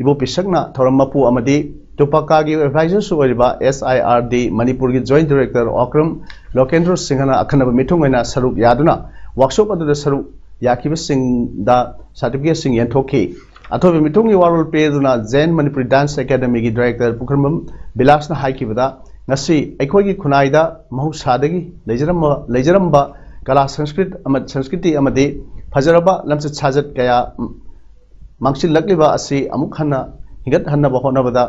ꯏꯕꯣꯄꯤꯁꯛꯅ ꯊꯧꯔꯝ ꯃꯄꯨ ꯑꯃꯗꯤ ꯇꯨꯄꯥꯀꯥꯒꯤ ꯑꯦꯗꯚꯥꯏꯖꯔꯁꯨ ꯑꯣꯏꯔꯤꯕ ꯑꯦꯁ ꯑꯥꯏ ꯑꯥꯔ ꯗꯤ ꯃꯅꯤꯄꯨꯔꯒꯤ ꯖꯣꯏꯟꯠ ꯗꯤꯔꯦꯛꯇꯔ ꯑꯣꯀ꯭ꯔꯝ ꯂꯣꯀꯦꯟꯗ꯭ꯔꯣ ꯁꯤꯡꯍꯅ ꯑꯈꯟꯅꯕ ꯃꯤꯊꯨꯡ ꯑꯣꯏꯅ ꯁꯔꯨꯛ ꯌꯥꯗꯨꯅ ꯋꯥꯔꯛꯁꯣꯞ ꯑꯗꯨꯗ ꯁꯔꯨꯛ ꯌꯥꯈꯤꯕꯁꯤꯡꯗ ꯁꯥꯔꯇꯤꯐꯤꯀꯦꯠꯁꯤꯡ ꯌꯦꯟꯊꯣꯛꯈꯤ꯫ ꯑꯊꯣꯏꯕ ꯃꯤꯊꯨꯡꯒꯤ ꯋꯥꯔꯣꯜ ꯄꯤꯗꯨꯅ ꯖꯦ ꯑꯦꯟ ꯃꯅꯤꯄꯨꯔꯤ ꯗꯥꯟꯁ ꯑꯦꯀꯥꯗꯃꯤꯒꯤ ꯗꯤꯔꯦꯛꯇꯔ ꯄꯨꯈ꯭ꯔꯝꯕꯝ ꯕꯤꯂꯥꯁꯅ ꯍꯥꯏꯈꯤꯕꯗ, ꯉꯁꯤ ꯑꯩꯈꯣꯏꯒꯤ ꯈꯨꯟꯅꯥꯏꯗ ꯃꯍꯧꯁꯥꯗꯒꯤ ꯂꯩꯖꯔꯝꯕ, ꯂꯩꯖꯔꯝꯕ ꯀꯂꯥ ꯁꯪꯁꯀ꯭ꯔꯤꯠ ꯑꯃ, ꯁꯪꯁꯀ꯭ꯔꯤꯇꯤ ꯑꯃꯗꯤ ꯐꯖꯔꯕ ꯂꯝꯆꯠ ꯁꯥꯖꯠ ꯀꯌꯥ ꯃꯥꯡꯁꯤꯜꯂꯛꯂꯤꯕ ꯑꯁꯤ ꯑꯃꯨꯛ ꯍꯟꯅ ꯍꯤꯡꯒꯠꯍꯟꯅꯕ ꯍꯣꯠꯅꯕꯗ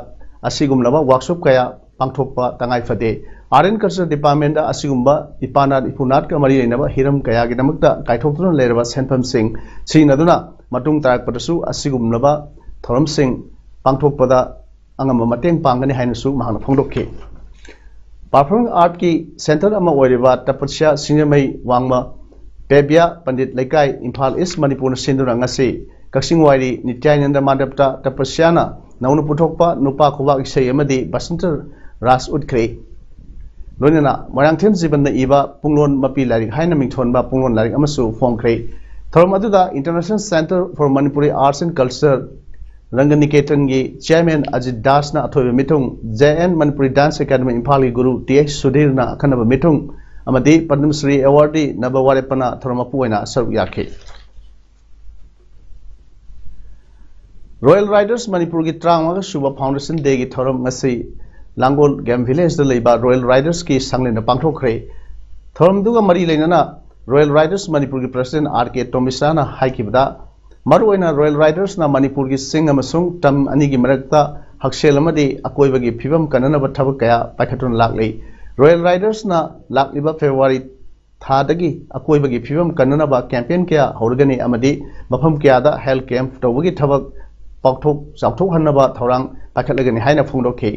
ꯑꯁꯤꯒꯨꯝꯂꯕ ꯋꯥꯔꯛꯁꯣꯞ ꯀꯌꯥ ꯄꯥꯡꯊꯣꯛꯄ ꯇꯉꯥꯏ ꯐꯗꯦ꯫ ꯑꯥꯔꯠ ꯑꯦꯟ ꯀꯜꯆꯔ ꯗꯤꯄꯥꯔꯠꯃꯦꯟꯗ ꯑꯁꯤꯒꯨꯝꯕ ꯏꯄꯥꯅꯥꯠ ꯏꯄꯨꯅꯥꯠꯀ ꯃꯔꯤ ꯂꯩꯅꯕ ꯍꯤꯔꯝ ꯀꯌꯥꯒꯤꯗꯃꯛꯇ ꯀꯥꯏꯊꯣꯛꯇꯨꯅ ꯂꯩꯔꯕ ꯁꯦꯟꯐꯝꯁꯤꯡ ꯁꯤꯖꯤꯟꯅꯗꯨꯅ ꯃꯇꯨꯡ ꯇꯥꯔꯛꯄꯗꯁꯨ ꯑꯁꯤꯒꯨꯝꯂꯕ ꯊꯧꯔꯝꯁꯤꯡ ꯄꯥꯡꯊꯣꯛꯄꯗ ꯑꯉꯝꯕ ꯃꯇꯦꯡ ꯄꯥꯡꯒꯅꯤ ꯍꯥꯏꯅꯁꯨ ꯃꯍꯥꯛꯅ ꯐꯣꯡꯗꯣꯛꯈꯤ꯫ ꯄꯔꯐꯣꯔꯃꯤꯡ ꯑꯥꯔꯠꯀꯤ ꯁꯦꯟꯇꯔ ꯑꯃ ꯑꯣꯏꯔꯤꯕ ꯇꯄꯁ꯭ꯌꯥ ꯁꯤꯡꯖꯃꯩ ꯋꯥꯡꯃ ꯄꯦꯕ꯭ꯌꯥ ꯄꯟꯗꯤꯠ ꯂꯩꯀꯥꯏ, ꯏꯝꯐꯥꯜ ꯏꯁ, ꯃꯅꯤꯄꯨꯔꯅ ꯁꯤꯟꯗꯨꯅ ꯉꯁꯤ ꯀꯛꯆꯤꯡ ꯋꯥꯏꯔꯤ ꯅꯤꯇ꯭ꯌꯥꯅꯟꯗ ꯃꯟꯗꯞꯇ ꯇꯄꯁ꯭ꯌꯥꯅ ꯅꯧꯅ ꯄꯨꯊꯣꯛꯄ ꯅꯨꯄꯥ ꯈꯨꯕꯥꯛ ꯏꯁꯩ ꯑꯃꯗꯤ ꯕꯁꯟꯇ ꯔꯥꯁ ꯎꯠꯈ꯭ꯔꯦ꯫ ꯂꯣꯏꯅꯅ ꯃꯣꯏꯔꯥꯡꯊꯦꯝ ꯖꯤꯕꯟꯅ ꯏꯕ ꯄꯨꯡꯂꯣꯟ ꯃꯄꯤ ꯂꯥꯏꯔꯤꯛ ꯍꯥꯏꯅ ꯃꯤꯡꯊꯣꯟꯕ ꯄꯨꯡꯂꯣꯟ ꯂꯥꯏꯔꯤꯛ ꯑꯃꯁꯨ ꯐꯣꯡꯈ꯭ꯔꯦ꯫ ꯊꯧꯔꯝ ꯑꯗꯨꯗ International Centre for Manipuri Arts and Culture ꯔꯪꯒꯅꯤꯀꯦꯇꯟꯒꯤ ꯆꯤꯌꯥꯔꯃꯦꯟ ꯑꯖꯤꯠ ꯗꯥꯁꯅ ꯑꯊꯣꯏꯕ ꯃꯤꯊꯨꯡ, J N Manipuri dance academy ꯏꯝꯐꯥꯜꯒꯤ ꯒꯨꯔꯨ ꯇꯤ ꯑꯩꯆ ꯁꯨꯙꯤꯔꯅ ꯑꯈꯟꯅꯕ ꯃꯤꯊꯨꯡ ꯑꯃꯗꯤ ꯄꯗꯃ ꯁ꯭ꯔꯤ ꯑꯦꯋꯥꯔꯗꯤ ꯅꯕ ꯋꯥꯔꯦꯞꯄꯅ ꯊꯧꯔꯝ ꯃꯄꯨ ꯑꯣꯏꯅ ꯁꯔꯨꯛ ꯌꯥꯈꯤ꯫ Royal Riders ꯃꯅꯤꯄꯨꯔꯒꯤ ꯇꯔꯥꯃꯉꯥ ꯁꯨꯕ Foundation Dayꯒꯤ ꯊꯧꯔꯝ ꯉꯁꯤ ꯂꯥꯡꯒꯣꯜ Game Villageꯗ ꯂꯩꯕ Royal Ridersꯀꯤ ꯁꯪꯂꯦꯟꯗ ꯄꯥꯡꯊꯣꯛꯈ꯭ꯔꯦ꯫ ꯊꯧꯔꯝꯗꯨꯒ ꯃꯔꯤ ꯂꯩꯅꯅ RoyalRiders ꯃꯅꯤꯄꯨꯔꯒꯤ President R K ꯇꯣꯃꯤꯁꯥꯅ ꯍꯥꯏꯈꯤꯕꯗ, ꯃꯔꯨꯑꯣꯏꯅ Royal Ridersꯅ ꯃꯅꯤꯄꯨꯔꯒꯤ ꯆꯤꯡ ꯑꯃꯁꯨꯡ ꯇꯝ ꯑꯅꯤꯒꯤ ꯃꯔꯛꯇ ꯍꯛꯁꯦꯜ ꯑꯃꯗꯤ ꯑꯀꯣꯏꯕꯒꯤ ꯐꯤꯕꯝ ꯀꯟꯅꯅꯕ ꯊꯕꯛ ꯀꯌꯥ ꯄꯥꯏꯈꯠꯇꯨꯅ ꯂꯥꯛꯂꯤ꯫ Royal Ridersꯅ ꯂꯥꯛꯂꯤꯕ February ꯊꯥꯗꯒꯤ ꯑꯀꯣꯏꯕꯒꯤ ꯐꯤꯕꯝ ꯀꯟꯅꯅꯕ campaign ꯀꯌꯥ ꯍꯧꯔꯒꯅꯤ ꯑꯃꯗꯤ ꯃꯐꯝ ꯀꯌꯥꯗ health camp ꯇꯧꯕꯒꯤ ꯊꯕꯛ ꯄꯥꯎꯊꯣꯛ ꯆꯥꯎꯊꯣꯛꯍꯟꯅꯕ ꯊꯧꯔꯥꯡ ꯄꯥꯏꯈꯠꯂꯒꯅꯤ ꯍꯥꯏꯅ ꯐꯣꯡꯗꯣꯛꯈꯤ꯫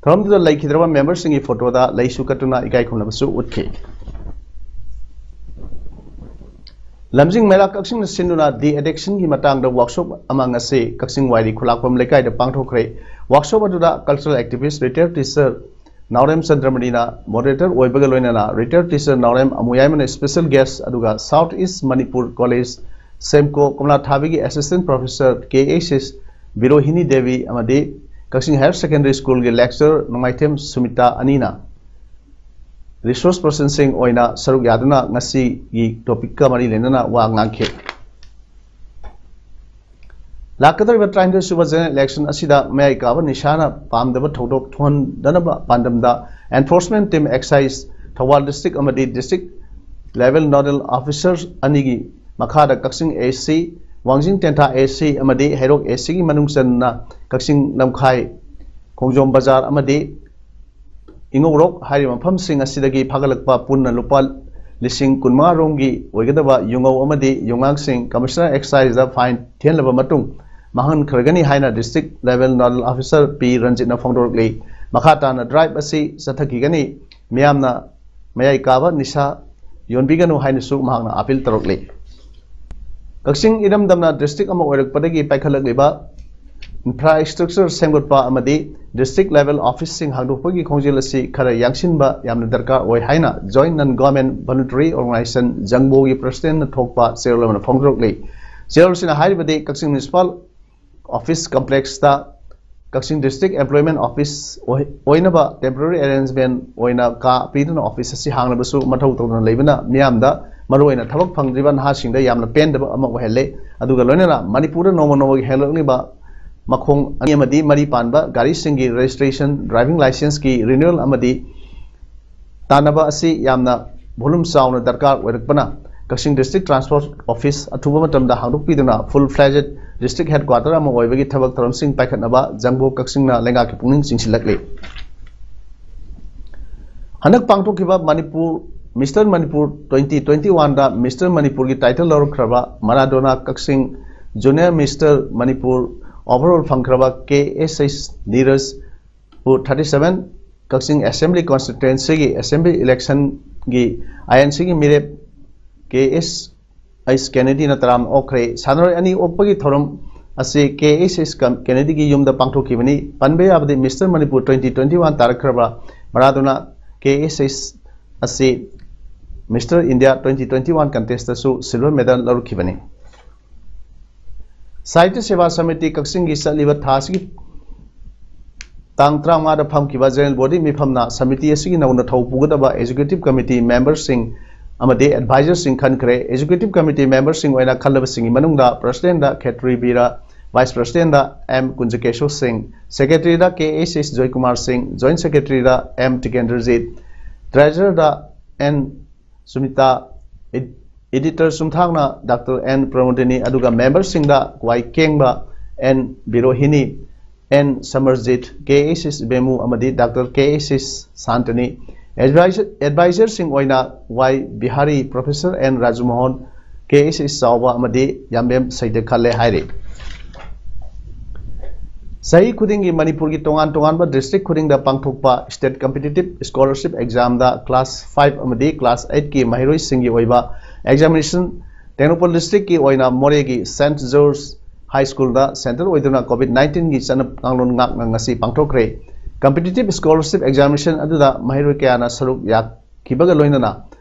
ꯊꯧꯔꯝꯗꯨꯗ ꯂꯩꯈꯤꯗ꯭ꯔꯕ memberꯁꯤꯡꯒꯤ photoꯗ ꯂꯩꯁꯨ ꯀꯠꯇꯨꯅ ꯏꯀꯥꯏ ꯈꯨꯝꯅꯕꯁꯨ ꯎꯠꯈꯤ꯫ ꯂꯝꯖꯤꯡ ꯃꯦꯔꯥ ꯀꯛꯆꯤꯡꯅ ꯁꯤꯟꯗꯨꯅ de-addictionꯒꯤ ꯃꯇꯥꯡꯗ workshop ꯑꯃ ꯉꯁꯤ ꯀꯛꯆꯤꯡ ꯋꯥꯏꯔꯤ ꯈꯨꯂꯥꯛꯄꯝ ꯂꯩꯀꯥꯏꯗ ꯄꯥꯡꯊꯣꯛꯈ꯭ꯔꯦ꯫ Workshop ꯑꯗꯨꯗ cultural activist, retired teacher ꯅꯥꯎꯔꯦꯝ ꯆꯟꯗ꯭ꯔꯃꯅꯤꯅ moderator ꯑꯣꯏꯕꯒ ꯂꯣꯏꯅꯅ retired teacher ꯅꯥꯎꯔꯦꯝ ꯑꯃꯨꯌꯥꯏꯃꯅ special guest, ꯑꯗꯨꯒ South East Manipur College, SEMCO, ꯀꯣꯝꯂꯥꯊꯥꯕꯤꯒꯤ assistant professor K H S ꯕꯤꯔꯣꯍꯤꯅꯤ Devi ꯑꯃꯗꯤ ꯀꯛꯆꯤꯡ Higher Secondary Schoolꯒꯤ lecturer ꯅꯣꯡꯃꯥꯏꯊꯦꯝ ꯁꯨꯃꯤꯇꯥ ꯑꯅꯤꯅ resource personꯁꯤꯡ ꯑꯣꯏꯅ ꯁꯔꯨꯛ ꯌꯥꯗꯨꯅ ꯉꯁꯤꯒꯤ topicꯀ ꯃꯔꯤ ꯂꯩꯅꯅ ꯋꯥ ꯉꯥꯡꯈꯤ꯫ ꯂꯥꯛꯀꯗꯧꯔꯤꯕ ꯇꯔꯥꯅꯤꯊꯣꯏ ꯁꯨꯕ general election ꯑꯁꯤꯗ ꯃꯌꯥꯏ ꯀꯥꯕ ꯅꯤꯁꯥꯅ ꯄꯥꯝꯗꯕ ꯊꯧꯗꯣꯛ ꯊꯣꯛꯍꯟꯗꯅꯕ ꯄꯥꯟꯗꯝꯗ enforcement team exercise Thoubal district ꯑꯃꯗꯤ district level nodal officers ꯑꯅꯤꯒꯤ ꯃꯈꯥꯗ ꯀꯛꯆꯤꯡ A C, ꯋꯥꯡꯖꯤꯡ ꯇꯦꯟꯊꯥ A C ꯑꯃꯗꯤ ꯍꯩꯔꯣꯛ A Cꯒꯤ ꯃꯅꯨꯡ ꯆꯟꯅ ꯀꯛꯆꯤꯡ ꯂꯝꯈꯥꯏ, ꯈꯣꯡꯖꯣꯝ ꯕꯖꯥꯔ ꯑꯃꯗꯤ ꯏꯉꯧꯔꯣꯛ ꯍꯥꯏꯔꯤꯕ ꯃꯐꯝꯁꯤꯡ ꯑꯁꯤꯗꯒꯤ ꯐꯥꯒꯠꯂꯛꯄ ꯄꯨꯟꯅ ꯂꯨꯄꯥ ꯂꯤꯁꯤꯡ ꯀꯨꯟꯃꯉꯥ ꯔꯣꯝꯒꯤ ꯑꯣꯏꯒꯗꯕ ꯌꯨꯉꯧ ꯑꯃꯗꯤ ꯌꯨꯉꯥꯡꯁꯤꯡ Commissioner Exciseꯗ fine ꯊꯤꯍꯜꯂꯕ ꯃꯇꯨꯡ ꯃꯥꯡꯍꯟꯈ꯭ꯔꯒꯅꯤ ꯍꯥꯏꯅ district level nodal officer P ꯔꯟꯖꯤꯠꯅ ꯐꯣꯡꯗꯣꯔꯛꯂꯤ꯫ ꯃꯈꯥ ꯇꯥꯅ drive ꯑꯁꯤ ꯆꯠꯊꯈꯤꯒꯅꯤ꯫ ꯃꯤꯌꯥꯝꯅ ꯃꯌꯥꯏ ꯀꯥꯕ ꯅꯤꯁꯥ ꯌꯣꯟꯕꯤꯒꯅꯨ ꯍꯥꯏꯅꯁꯨ ꯃꯍꯥꯛꯅ appeal ꯇꯧꯔꯛꯂꯤ꯫ ꯀꯛꯆꯤꯡ ꯏꯔꯝꯗꯝꯅ district ꯑꯃ ꯑꯣꯏꯔꯛꯄꯗꯒꯤ ꯄꯥꯏꯈꯠꯂꯛꯂꯤꯕ infrastructure ꯁꯦꯝꯒꯠꯄ ꯑꯃꯗꯤ district level officeꯁꯤꯡ ꯍꯥꯡꯗꯣꯛꯄꯒꯤ ꯈꯣꯡꯖꯦꯜ ꯑꯁꯤ ꯈꯔ ꯌꯥꯡꯁꯤꯟꯕ ꯌꯥꯝꯅ ꯗꯔꯀꯥꯔ ꯑꯣꯏ ꯍꯥꯏꯅ Joint Non Government Voluntary Organisation, ꯖꯪꯕꯣꯒꯤ presidentꯅ ꯊꯣꯛꯄ ꯆꯦꯔꯣꯜ ꯑꯃꯅ ꯐꯣꯡꯗꯣꯔꯛꯂꯤ꯫ ꯆꯦꯔꯣꯜꯁꯤꯅ ꯍꯥꯏꯔꯤꯕꯗꯤ ꯀꯛꯆꯤꯡ Municipal Office Complexꯇ ꯀꯛꯆꯤꯡ District Employment Office ꯑꯣꯏ-, ꯑꯣꯏꯅꯕ temporary arrangement ꯑꯣꯏꯅ ꯀꯥ ꯄꯤꯗꯨꯅ office ꯑꯁꯤ ꯍꯥꯡꯂꯕꯁꯨ ꯃꯊꯧ ꯇꯧꯗꯅ ꯂꯩꯕꯅ ꯃꯤꯌꯥꯝꯗ, ꯃꯔꯨꯑꯣꯏꯅ ꯊꯕꯛ ꯐꯪꯗ꯭ꯔꯤꯕ ꯅꯍꯥꯁꯤꯡꯗ ꯌꯥꯝꯅ ꯄꯦꯟꯗꯕ ꯑꯃ ꯑꯣꯏꯍꯜꯂꯦ꯫ ꯑꯗꯨꯒ ꯂꯣꯏꯅꯅ ꯃꯅꯤꯄꯨꯔꯗ ꯅꯣꯡꯃ ꯅꯣꯡꯃꯒꯤ ꯍꯦꯟꯒꯠꯂꯛꯂꯤꯕ ꯃꯈꯣꯡ ꯑꯅꯤ ꯑꯃꯗꯤ ꯃꯔꯤ ꯄꯥꯟꯕ ꯒꯥꯔꯤꯁꯤꯡꯒꯤ registration, driving licenseꯀꯤ renewal ꯑꯃꯗꯤ ꯇꯥꯟꯅꯕ ꯑꯁꯤ ꯌꯥꯝꯅ volume ꯆꯥꯎꯅ ꯗꯔꯀꯥꯔ ꯑꯣꯏꯔꯛꯄꯅ, ꯀꯛꯆꯤꯡ District Transport Office ꯑꯊꯨꯕ ꯃꯇꯝꯗ ꯍꯥꯡꯗꯣꯛꯄꯤꯗꯨꯅ full fledged district headquarter ꯑꯃ ꯑꯣꯏꯕꯒꯤ ꯊꯕꯛ ꯊꯧꯔꯝꯁꯤꯡ ꯄꯥꯏꯈꯠꯅꯕ ꯖꯪꯕꯣ ꯀꯛꯆꯤꯡꯅ ꯂꯩꯉꯥꯛꯀꯤ ꯄꯨꯛꯅꯤꯡ ꯆꯤꯡꯁꯤꯜꯂꯛꯂꯤ꯫ ꯍꯟꯗꯛ ꯄꯥꯡꯊꯣꯛꯈꯤꯕ Manipur, Mister Manipur twenty twenty-oneꯗ Mister Manipurꯒꯤ title ꯂꯧꯔꯛꯈ꯭ꯔꯕ ꯃꯔꯥꯗꯣꯅꯥ ꯀꯛꯆꯤꯡ, Junior Mister Manipur overall ꯐꯪꯈ꯭ꯔꯕ ꯀꯦ ꯑꯦꯁ ꯑꯩꯁ ꯅꯤꯔꯖ ꯕꯨ thirty seven ꯀꯛꯆꯤꯡ Assembly Constituencyꯒꯤ Assembly electionꯒꯤ ꯑꯥꯏ ꯑꯦꯟ ꯁꯤꯒꯤ ꯃꯤꯔꯦꯞ ꯀꯦ ꯑꯦꯁ ꯑꯩꯁ ꯀꯦꯅꯦꯗꯤꯅ ꯇꯔꯥꯝꯅ ꯑꯣꯛꯈ꯭ꯔꯦ꯫ ꯁꯥꯟꯅꯔꯣꯏ ꯑꯅꯤ ꯑꯣꯛꯄꯒꯤ ꯊꯧꯔꯝ ꯑꯁꯤ ꯀꯦ ꯑꯦꯁ ꯑꯩꯁ ꯀꯦꯅꯦꯗꯤꯒꯤ ꯌꯨꯝꯗ ꯄꯥꯡꯊꯣꯛꯈꯤꯕꯅꯤ꯫ ꯄꯟꯕ ꯌꯥꯕꯗꯤ Mister Manipur twenty twenty-one ꯇꯥꯔꯛꯈ꯭ꯔꯕ ꯃꯔꯥꯗꯣꯅꯥ ꯀꯦ ꯑꯦꯁ ꯑꯩꯁ ꯑꯁꯤ Mister India twenty twenty-one contestꯇꯁꯨ silver medal ꯂꯧꯔꯛꯈꯤꯕꯅꯤ꯫ ꯁꯥꯍꯤꯇ꯭ꯌ ꯁꯦꯕꯥ ꯁꯃꯤꯇꯤ ꯀꯛꯆꯤꯡꯒꯤ ꯆꯠꯂꯤꯕ ꯊꯥ ꯑꯁꯤꯒꯤ ꯇꯥꯡ ꯇꯔꯥꯃꯉꯥꯗ ꯐꯝꯈꯤꯕ general body ꯃꯤꯐꯝꯅ ꯁꯃꯤꯇꯤ ꯑꯁꯤꯒꯤ ꯅꯧꯅ ꯊꯧ ꯄꯨꯒꯗꯕ executive committee memberꯁꯤꯡ ꯑꯃꯗꯤ advisorꯁꯤꯡ ꯈꯟꯈ꯭ꯔꯦ꯫ Executive committee memberꯁꯤꯡ ꯑꯣꯏꯅ ꯈꯜꯂꯕꯁꯤꯡꯒꯤ ꯃꯅꯨꯡꯗ presidentꯗ ꯈꯦꯇ꯭ꯔꯤ ꯕꯤꯔ, vice presidentꯗ ꯑꯦꯝ ꯀꯨꯟꯖꯀꯦꯁꯣꯔ ꯁꯤꯡ, secretaryꯗ ꯀꯦ ꯑꯦꯁ ꯑꯦꯁ ꯖꯣꯏꯀꯨꯃꯥꯔ ꯁꯤꯡ, joint secretaryꯗ ꯑꯦꯝ ꯇꯤꯀꯦꯟꯗ꯭ꯔꯖꯤꯠ, treasurerꯗ ꯑꯦꯟ ꯁꯨꯃꯤꯇꯥ, editor ꯆꯨꯝꯊꯥꯡꯅ ꯗꯥꯛꯇꯔ ꯑꯦꯟ ꯄ꯭ꯔꯃꯣꯗꯤꯅꯤ, ꯑꯗꯨꯒ memberꯁꯤꯡꯗ ꯋꯥꯏ ꯀꯦꯡꯕ, ꯑꯦꯟ ꯕꯤꯔꯣꯍꯤꯅꯤ, ꯑꯦꯟ ꯁꯃꯔꯖꯤꯠ, ꯀꯦ ꯑꯦꯁ ꯑꯦꯁ ꯕꯦꯃꯨ ꯑꯃꯗꯤ ꯗꯥꯛꯇꯔ ꯀꯦ ꯑꯦꯁ ꯑꯦꯁ ꯁꯥꯟꯇꯅꯤ꯫ Advisor, advisorꯁꯤꯡ ꯑꯣꯏꯅ ꯋꯥꯏ ꯕꯤꯍꯥꯔꯤ, professor ꯑꯦꯟ ꯔꯥꯖꯃꯣꯍꯟ, ꯀꯦ ꯑꯦꯁ ꯑꯦꯁ ꯆꯥꯎꯕ ꯑꯃꯗꯤ ꯌꯥꯝꯕꯦꯝ ꯁꯩꯗ ꯈꯜꯂꯦ ꯍꯥꯏꯔꯤ꯫ ꯆꯍꯤ ꯈꯨꯗꯤꯡꯒꯤ ꯃꯅꯤꯄꯨꯔꯒꯤ ꯇꯣꯉꯥꯟ ꯇꯣꯉꯥꯟꯕ district ꯈꯨꯗꯤꯡꯗ ꯄꯥꯡꯊꯣꯛꯄ state competitive scholarship examꯗ class five ꯑꯃꯗꯤ class eightꯀꯤ ꯃꯍꯩꯔꯣꯏꯁꯤꯡꯒꯤ ꯑꯣꯏꯕ examination ꯇꯦꯡꯅꯧꯄꯜ districtꯀꯤ ꯑꯣꯏꯅ ꯃꯣꯔꯦꯒꯤ Saint George High Schoolꯗ centre ꯑꯣꯏꯗꯨꯅ COVID nineteenꯒꯤ ꯆꯠꯅ ꯀꯥꯡꯂꯣꯟ ꯉꯥꯛꯅ ꯉꯁꯤ ꯄꯥꯡꯊꯣꯛꯈ꯭ꯔꯦ꯫ Competitive scholarship examination ꯑꯗꯨꯗ ꯃꯍꯩꯔꯣꯏ ꯀꯌꯥꯅ ꯁꯔꯨꯛ ꯌꯥꯈꯤꯕꯒ ꯂꯣꯏꯅꯅ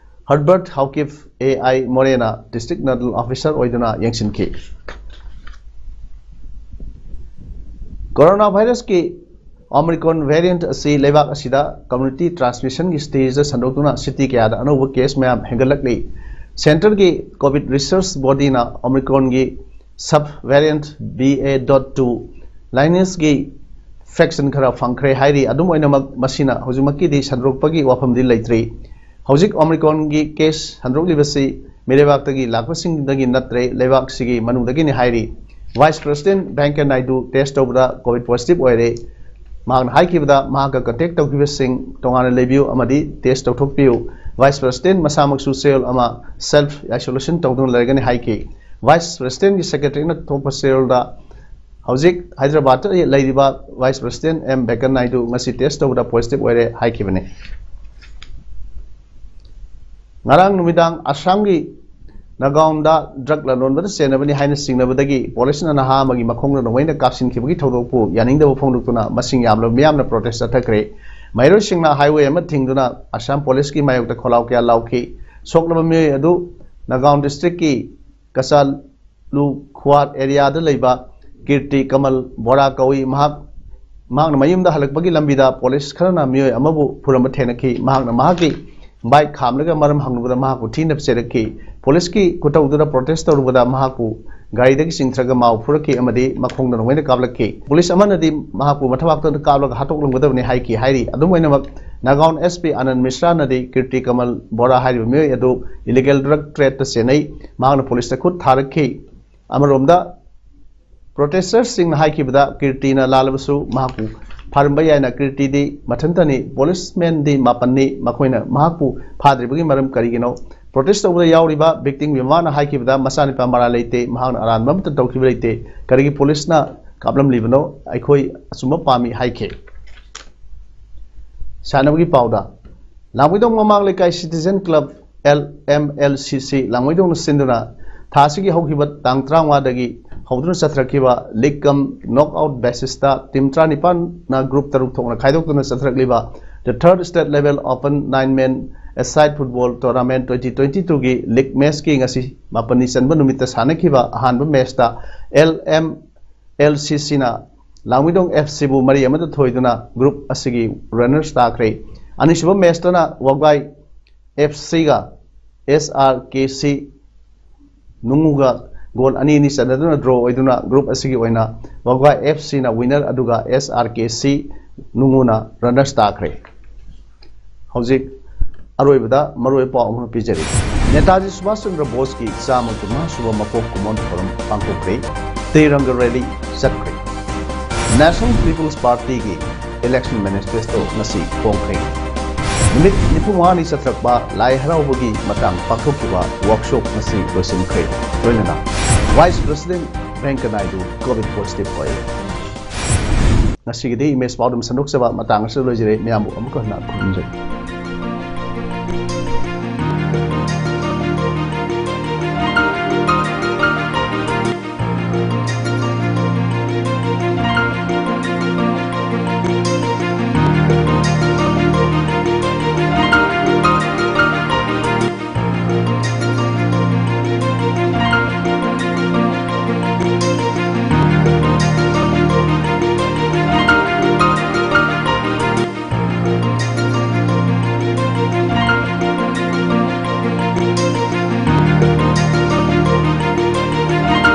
Herbert Hauckiffe, A I ꯃꯣꯔꯦꯅ district nodal officer ꯑꯣꯏꯗꯨꯅ ꯌꯦꯡꯁꯤꯟꯈꯤ꯫ Corona virusꯀꯤ Omicron variant ꯑꯁꯤ ꯂꯩꯕꯥꯛ ꯑꯁꯤꯗ community transmissionꯒꯤ stageꯗ ꯁꯟꯗꯣꯛꯇꯨꯅ city ꯀꯌꯥꯗ ꯑꯅꯧꯕ case ꯃꯌꯥꯝ ꯍꯦꯟꯒꯠꯂꯛꯂꯤ꯫ Centreꯒꯤ COVID research bodyꯅ Omicronꯒꯤ sub variant B A dot two Lineage-ꯀꯤ faction ꯈꯔ ꯐꯪꯈ꯭ꯔꯦ ꯍꯥꯏꯔꯤ꯫ ꯑꯗꯨꯝ ꯑꯣꯏꯅꯃꯛ, ꯃꯁꯤꯅ ꯍꯧꯖꯤꯛꯃꯛꯀꯤꯗꯤ ꯁꯟꯗꯣꯔꯛꯄꯒꯤ ꯋꯥꯐꯝꯗꯤ ꯂꯩꯇ꯭ꯔꯤ꯫ ꯍꯧꯖꯤꯛ Omicron-ꯒꯤ case ꯁꯟꯗꯣꯔꯛꯂꯤꯕꯁꯤ ꯃꯤꯔꯩꯕꯥꯛꯇꯒꯤ ꯂꯥꯛꯄꯁꯤꯡꯗꯒꯤ ꯅꯠꯇ꯭ꯔꯦ, ꯂꯩꯕꯥꯛꯁꯤꯒꯤ ꯃꯅꯨꯡꯗꯒꯤꯅꯤ ꯍꯥꯏꯔꯤ꯫ Vice President ꯚꯦꯡꯀꯌꯥ ꯅꯥꯏꯗꯨ test ꯇꯧꯕꯗ COVID positive ꯑꯣꯏꯔꯦ꯫ ꯃꯍꯥꯛꯅ ꯍꯥꯏꯈꯤꯕꯗ, ꯃꯍꯥꯛꯀ contact ꯇꯧꯈꯤꯕꯁꯤꯡ ꯇꯣꯉꯥꯟꯅ ꯂꯩꯕꯤꯌꯨ ꯑꯃꯗꯤ test ꯇꯧꯊꯣꯛꯄꯤꯌꯨ꯫ Vice President ꯃꯁꯥꯃꯛꯁꯨ ꯆꯌꯣꯜ ꯑꯃ self isolation ꯇꯧꯗꯨꯅ ꯂꯩꯔꯒꯅꯤ ꯍꯥꯏꯈꯤ꯫ Vice President-ꯀꯤ secretary-ꯅ ꯊꯣꯛꯄ ꯆꯌꯣꯜꯗ ꯍꯧꯖꯤꯛ ꯍꯥꯏꯗ꯭ꯔꯕꯥꯗꯇ ꯂꯩꯔꯤꯕ Vice President ꯑꯦꯝ ꯚꯦꯡꯀꯌꯥ ꯅꯥꯏꯗꯨ ꯉꯁꯤ test ꯇꯧꯕꯗ positive ꯑꯣꯏꯔꯦ ꯍꯥꯏꯈꯤꯕꯅꯤ꯫ ꯉꯔꯥꯡ ꯅꯨꯃꯤꯗꯥꯡ ꯑꯁꯥꯝꯒꯤ ꯅꯥꯒꯥꯎꯟꯗ drug ꯂꯂꯣꯟꯕꯗ ꯆꯦꯟꯅꯕꯅꯤ ꯍꯥꯏꯅ ꯆꯤꯡꯅꯕꯗꯒꯤ police-ꯅ ꯅꯍꯥ ꯑꯃꯒꯤ ꯃꯈꯣꯡꯗ ꯅꯣꯡꯃꯩꯅ ꯀꯥꯞꯁꯤꯟꯈꯤꯕꯒꯤ ꯊꯧꯗꯣꯛꯄꯨ ꯌꯥꯅꯤꯡꯗꯕ ꯐꯣꯡꯗꯣꯛꯇꯨꯅ ꯃꯁꯤꯡ ꯌꯥꯝꯂꯕ ꯃꯤꯌꯥꯝꯅ protest ꯆꯠꯊꯈ꯭ꯔꯦ꯫ ꯃꯍꯩꯔꯣꯏꯁꯤꯡꯅ highway ꯑꯃ ꯊꯤꯡꯗꯨꯅ ꯑꯁꯥꯝ police-ꯀꯤ ꯃꯥꯌꯣꯛꯇ ꯈꯣꯜꯂꯥꯎ ꯀꯌꯥ ꯂꯥꯎꯈꯤ꯫ ꯁꯣꯛꯂꯕ ꯃꯤꯑꯣꯏ ꯑꯗꯨ ꯅꯥꯒꯥꯎꯟ district-ꯀꯤ ꯀꯆꯥꯂꯨ ꯈꯨꯋꯥꯠ area-ꯗ ꯂꯩꯕ ꯀꯤꯔꯇꯤ ꯀꯃꯜ ꯕꯣꯔꯥ ꯀꯧꯏ꯫ ꯃꯍꯥꯛ, ꯃꯍꯥꯛꯅ ꯃꯌꯨꯝꯗ ꯍꯜꯂꯛꯄꯒꯤ ꯂꯝꯕꯤꯗ police ꯈꯔꯅ ꯃꯤꯑꯣꯏ ꯑꯃꯕꯨ ꯐꯨꯔꯝꯕ ꯊꯦꯡꯅꯈꯤ꯫ ꯃꯍꯥꯛꯅ ꯃꯍꯥꯛꯀꯤ bike ꯈꯥꯝꯂꯒ ꯃꯔꯝ ꯍꯪꯂꯨꯕꯗ ꯃꯍꯥꯛꯄꯨ ꯊꯤꯅ ꯆꯩꯔꯛꯈꯤ꯫ Police-ꯀꯤ ꯈꯨꯇꯧꯗꯨꯗ protest ꯇꯧꯔꯨꯕꯗ ꯃꯍꯥꯛꯄꯨ ꯒꯥꯔꯤꯗꯒꯤ ꯆꯤꯡꯊꯔꯒ ꯃꯥꯎ ꯐꯨꯔꯛꯈꯤ ꯑꯃꯗꯤ ꯃꯈꯣꯡꯗ ꯅꯣꯡꯃꯩꯅ ꯀꯥꯞꯂꯛꯈꯤ꯫ Police ꯑꯃꯅꯗꯤ ꯃꯍꯥꯛꯄꯨ ꯃꯊꯕꯥꯛꯇ ꯀꯥꯞꯂꯒ ꯍꯥꯠꯇꯣꯛꯂꯝꯒꯗꯕꯅꯤ ꯍꯥꯏꯈꯤ ꯍꯥꯏꯔꯤ꯫ ꯑꯗꯨꯝ ꯑꯣꯏꯅꯃꯛ, ꯅꯥꯒꯥꯎꯟ S P ꯑꯅꯟ ꯃꯤꯁ꯭ꯔꯥꯅꯗꯤ ꯀꯤꯔꯇꯤ ꯀꯃꯜ ꯕꯣꯔꯥ ꯍꯥꯏꯔꯤꯕ ꯃꯤꯑꯣꯏ ꯑꯗꯨ illegal drug trade-ꯇ ꯆꯦꯟꯅꯩ, ꯃꯍꯥꯛꯅ police-ꯇ ꯈꯨꯠ ꯊꯥꯔꯛꯈꯤ꯫ ꯑꯃꯔꯣꯝꯗ, protesters-ꯁꯤꯡꯅ ꯍꯥꯏꯈꯤꯕꯗ, ꯀꯤꯔꯇꯤꯅ ꯂꯥꯜꯂꯕꯁꯨ ꯃꯍꯥꯛꯄꯨ ꯐꯥꯔꯝꯕ ꯌꯥꯏꯅ ꯀꯤꯔꯇꯤꯗꯤ ꯃꯊꯟꯇꯅꯤ, policeman-ꯗꯤ ꯃꯥꯄꯟꯅꯤ, ꯃꯈꯣꯏꯅ ꯃꯍꯥꯛꯄꯨ ꯐꯥꯗ꯭ꯔꯤꯕꯒꯤ ꯃꯔꯝ ꯀꯔꯤꯒꯤꯅꯣ? Protest ꯇꯧꯕꯗ ꯌꯥꯎꯔꯤꯕ victim-ꯒꯤ ꯃꯃꯥꯅ ꯍꯥꯏꯈꯤꯕꯗ, ꯃꯆꯥꯅꯨꯄꯥ ꯃꯔꯥꯜ ꯂꯩꯇꯦ, ꯃꯍꯥꯛꯅ ꯑꯔꯥꯟꯕ ꯑꯃꯠꯇ ꯇꯧꯈꯤꯕ ꯂꯩꯇꯦ, ꯀꯔꯤꯒꯤ police-ꯅ ꯀꯥꯞꯂꯝꯂꯤꯕꯅꯣ? ꯑꯩꯈꯣꯏ ꯑꯆꯨꯝꯕ ꯄꯥꯝꯃꯤ ꯍꯥꯏꯈꯤ꯫ ꯁꯥꯟꯅꯕꯒꯤ ꯄꯥꯎꯗ, ꯂꯥꯡꯃꯩꯗꯣꯡ ꯃꯃꯥꯡ ꯂꯩꯀꯥꯏ Citizen Club, L M L C C, ꯂꯥꯡꯃꯩꯗꯣꯡꯅ ꯁꯤꯟꯗꯨꯅ ꯊꯥ ꯑꯁꯤꯒꯤ ꯍꯧꯈꯤꯕ ꯇꯥꯡ ꯇꯔꯥꯃꯉꯥꯗꯒꯤ ꯍꯧꯗꯨꯅ ꯆꯠꯊꯔꯛꯈꯤꯕ league cum knockout basis-ꯇ team ꯇꯔꯥꯅꯤꯄꯥꯟꯅ group ꯇꯔꯨꯛ ꯊꯣꯛꯅ ꯈꯥꯏꯗꯣꯛꯇꯨꯅ ꯆꯠꯊꯔꯛꯂꯤꯕ The Third State Level Open Nine Men A-Side Football Tournament twenty twenty-two-ꯒꯤ league match-ꯀꯤ ꯉꯁꯤ ꯃꯥꯄꯟꯅꯤ ꯆꯟꯕ ꯅꯨꯃꯤꯠꯇ ꯁꯥꯟꯅꯈꯤꯕ ꯑꯍꯥꯟꯕ match-ꯇ L M L C C-ꯅ ꯂꯥꯡꯃꯩꯗꯣꯡ F C-ꯕꯨ ꯃꯔꯤ ꯑꯃꯗ ꯊꯣꯏꯗꯨꯅ group ꯑꯁꯤꯒꯤ runners ꯇꯥꯈ꯭ꯔꯦ꯫ ꯑꯅꯤꯁꯨꯕ match-ꯇꯅ ꯋꯥꯕꯒꯥꯏ F C-ꯒ S R K C ꯅꯨꯡꯉꯨꯒ ꯒꯣꯜ ꯑꯅꯤ ꯑꯅꯤ ꯆꯟꯅꯗꯨꯅ ꯗ꯭ꯔꯣ ꯑꯣꯏꯗꯨꯅ ꯒ꯭ꯔꯨꯞ ꯑꯁꯤꯒꯤ ꯑꯣꯏꯅ ꯋꯥꯒ꯭ꯋꯥ ꯑꯦꯐ ꯁꯤꯅ ꯋꯤꯅꯔ ꯑꯗꯨꯒ ꯑꯦꯁ ꯑꯥꯔ ꯀꯦ ꯁꯤ ꯅꯨꯡꯉꯨꯅ ꯔꯅꯔꯁ ꯇꯥꯈ꯭ꯔꯦ꯫ ꯍꯧꯖꯤꯛ ꯑꯔꯣꯏꯕꯗ ꯃꯔꯨꯑꯣꯏꯕ ꯄꯥꯎ ꯑꯃ ꯄꯤꯖꯔꯤ꯫ ꯅꯦꯇꯥꯖꯤ ꯁꯨꯚꯥꯁ ꯆꯟꯗ꯭ꯔ ꯕꯣꯁꯀꯤ ꯆꯥꯝꯃ ꯀꯨꯟꯃꯉꯥ ꯁꯨꯕ ꯃꯄꯣꯛ ꯀꯨꯝꯑꯣꯟ ꯊꯧꯔꯝ ꯄꯥꯡꯊꯣꯛꯈ꯭ꯔꯦ꯫ ꯇꯤꯔꯪꯒ ꯔꯦꯂꯤ ꯆꯠꯈ꯭ꯔꯦ꯫ ꯅꯦꯁꯅꯦꯜ ꯄꯤꯄꯜꯁ ꯄꯥꯔꯇꯤꯒꯤ ꯏꯂꯦꯛꯁꯟ ꯃꯦꯅꯤꯐꯦꯁꯇꯣ ꯉꯁꯤ ꯐꯣꯡꯈ꯭ꯔꯦ꯫ ꯅꯨꯃꯤꯠ ꯅꯤꯐꯨ ꯃꯉꯥꯅꯤ ꯆꯠꯊꯔꯛꯄ ꯂꯥꯏ ꯍꯔꯥꯎꯕꯒꯤ ꯃꯇꯥꯡ ꯄꯥꯡꯊꯣꯛꯈꯤꯕ ꯋꯥꯔꯛꯁꯣꯞ ꯉꯁꯤ ꯂꯣꯏꯁꯤꯟꯈ꯭ꯔꯦ꯫ ꯂꯣꯏꯅꯅ vice president ꯚꯦꯡꯀ Naidu COVID positive ꯑꯣꯏꯔꯦ꯫ ꯉꯁꯤꯒꯤꯗꯤ ꯏꯃꯦꯖ ꯄꯥꯎꯗꯝ ꯁꯟꯗꯣꯛꯆꯕ ꯃꯇꯥꯡ ꯑꯁꯤꯗ ꯂꯣꯏꯖꯔꯦ꯫ ꯃꯌꯥꯝꯕꯨ ꯑꯃꯨꯛꯀ ꯍꯟꯅ ꯈꯨꯔꯨꯝꯖꯔꯤ꯫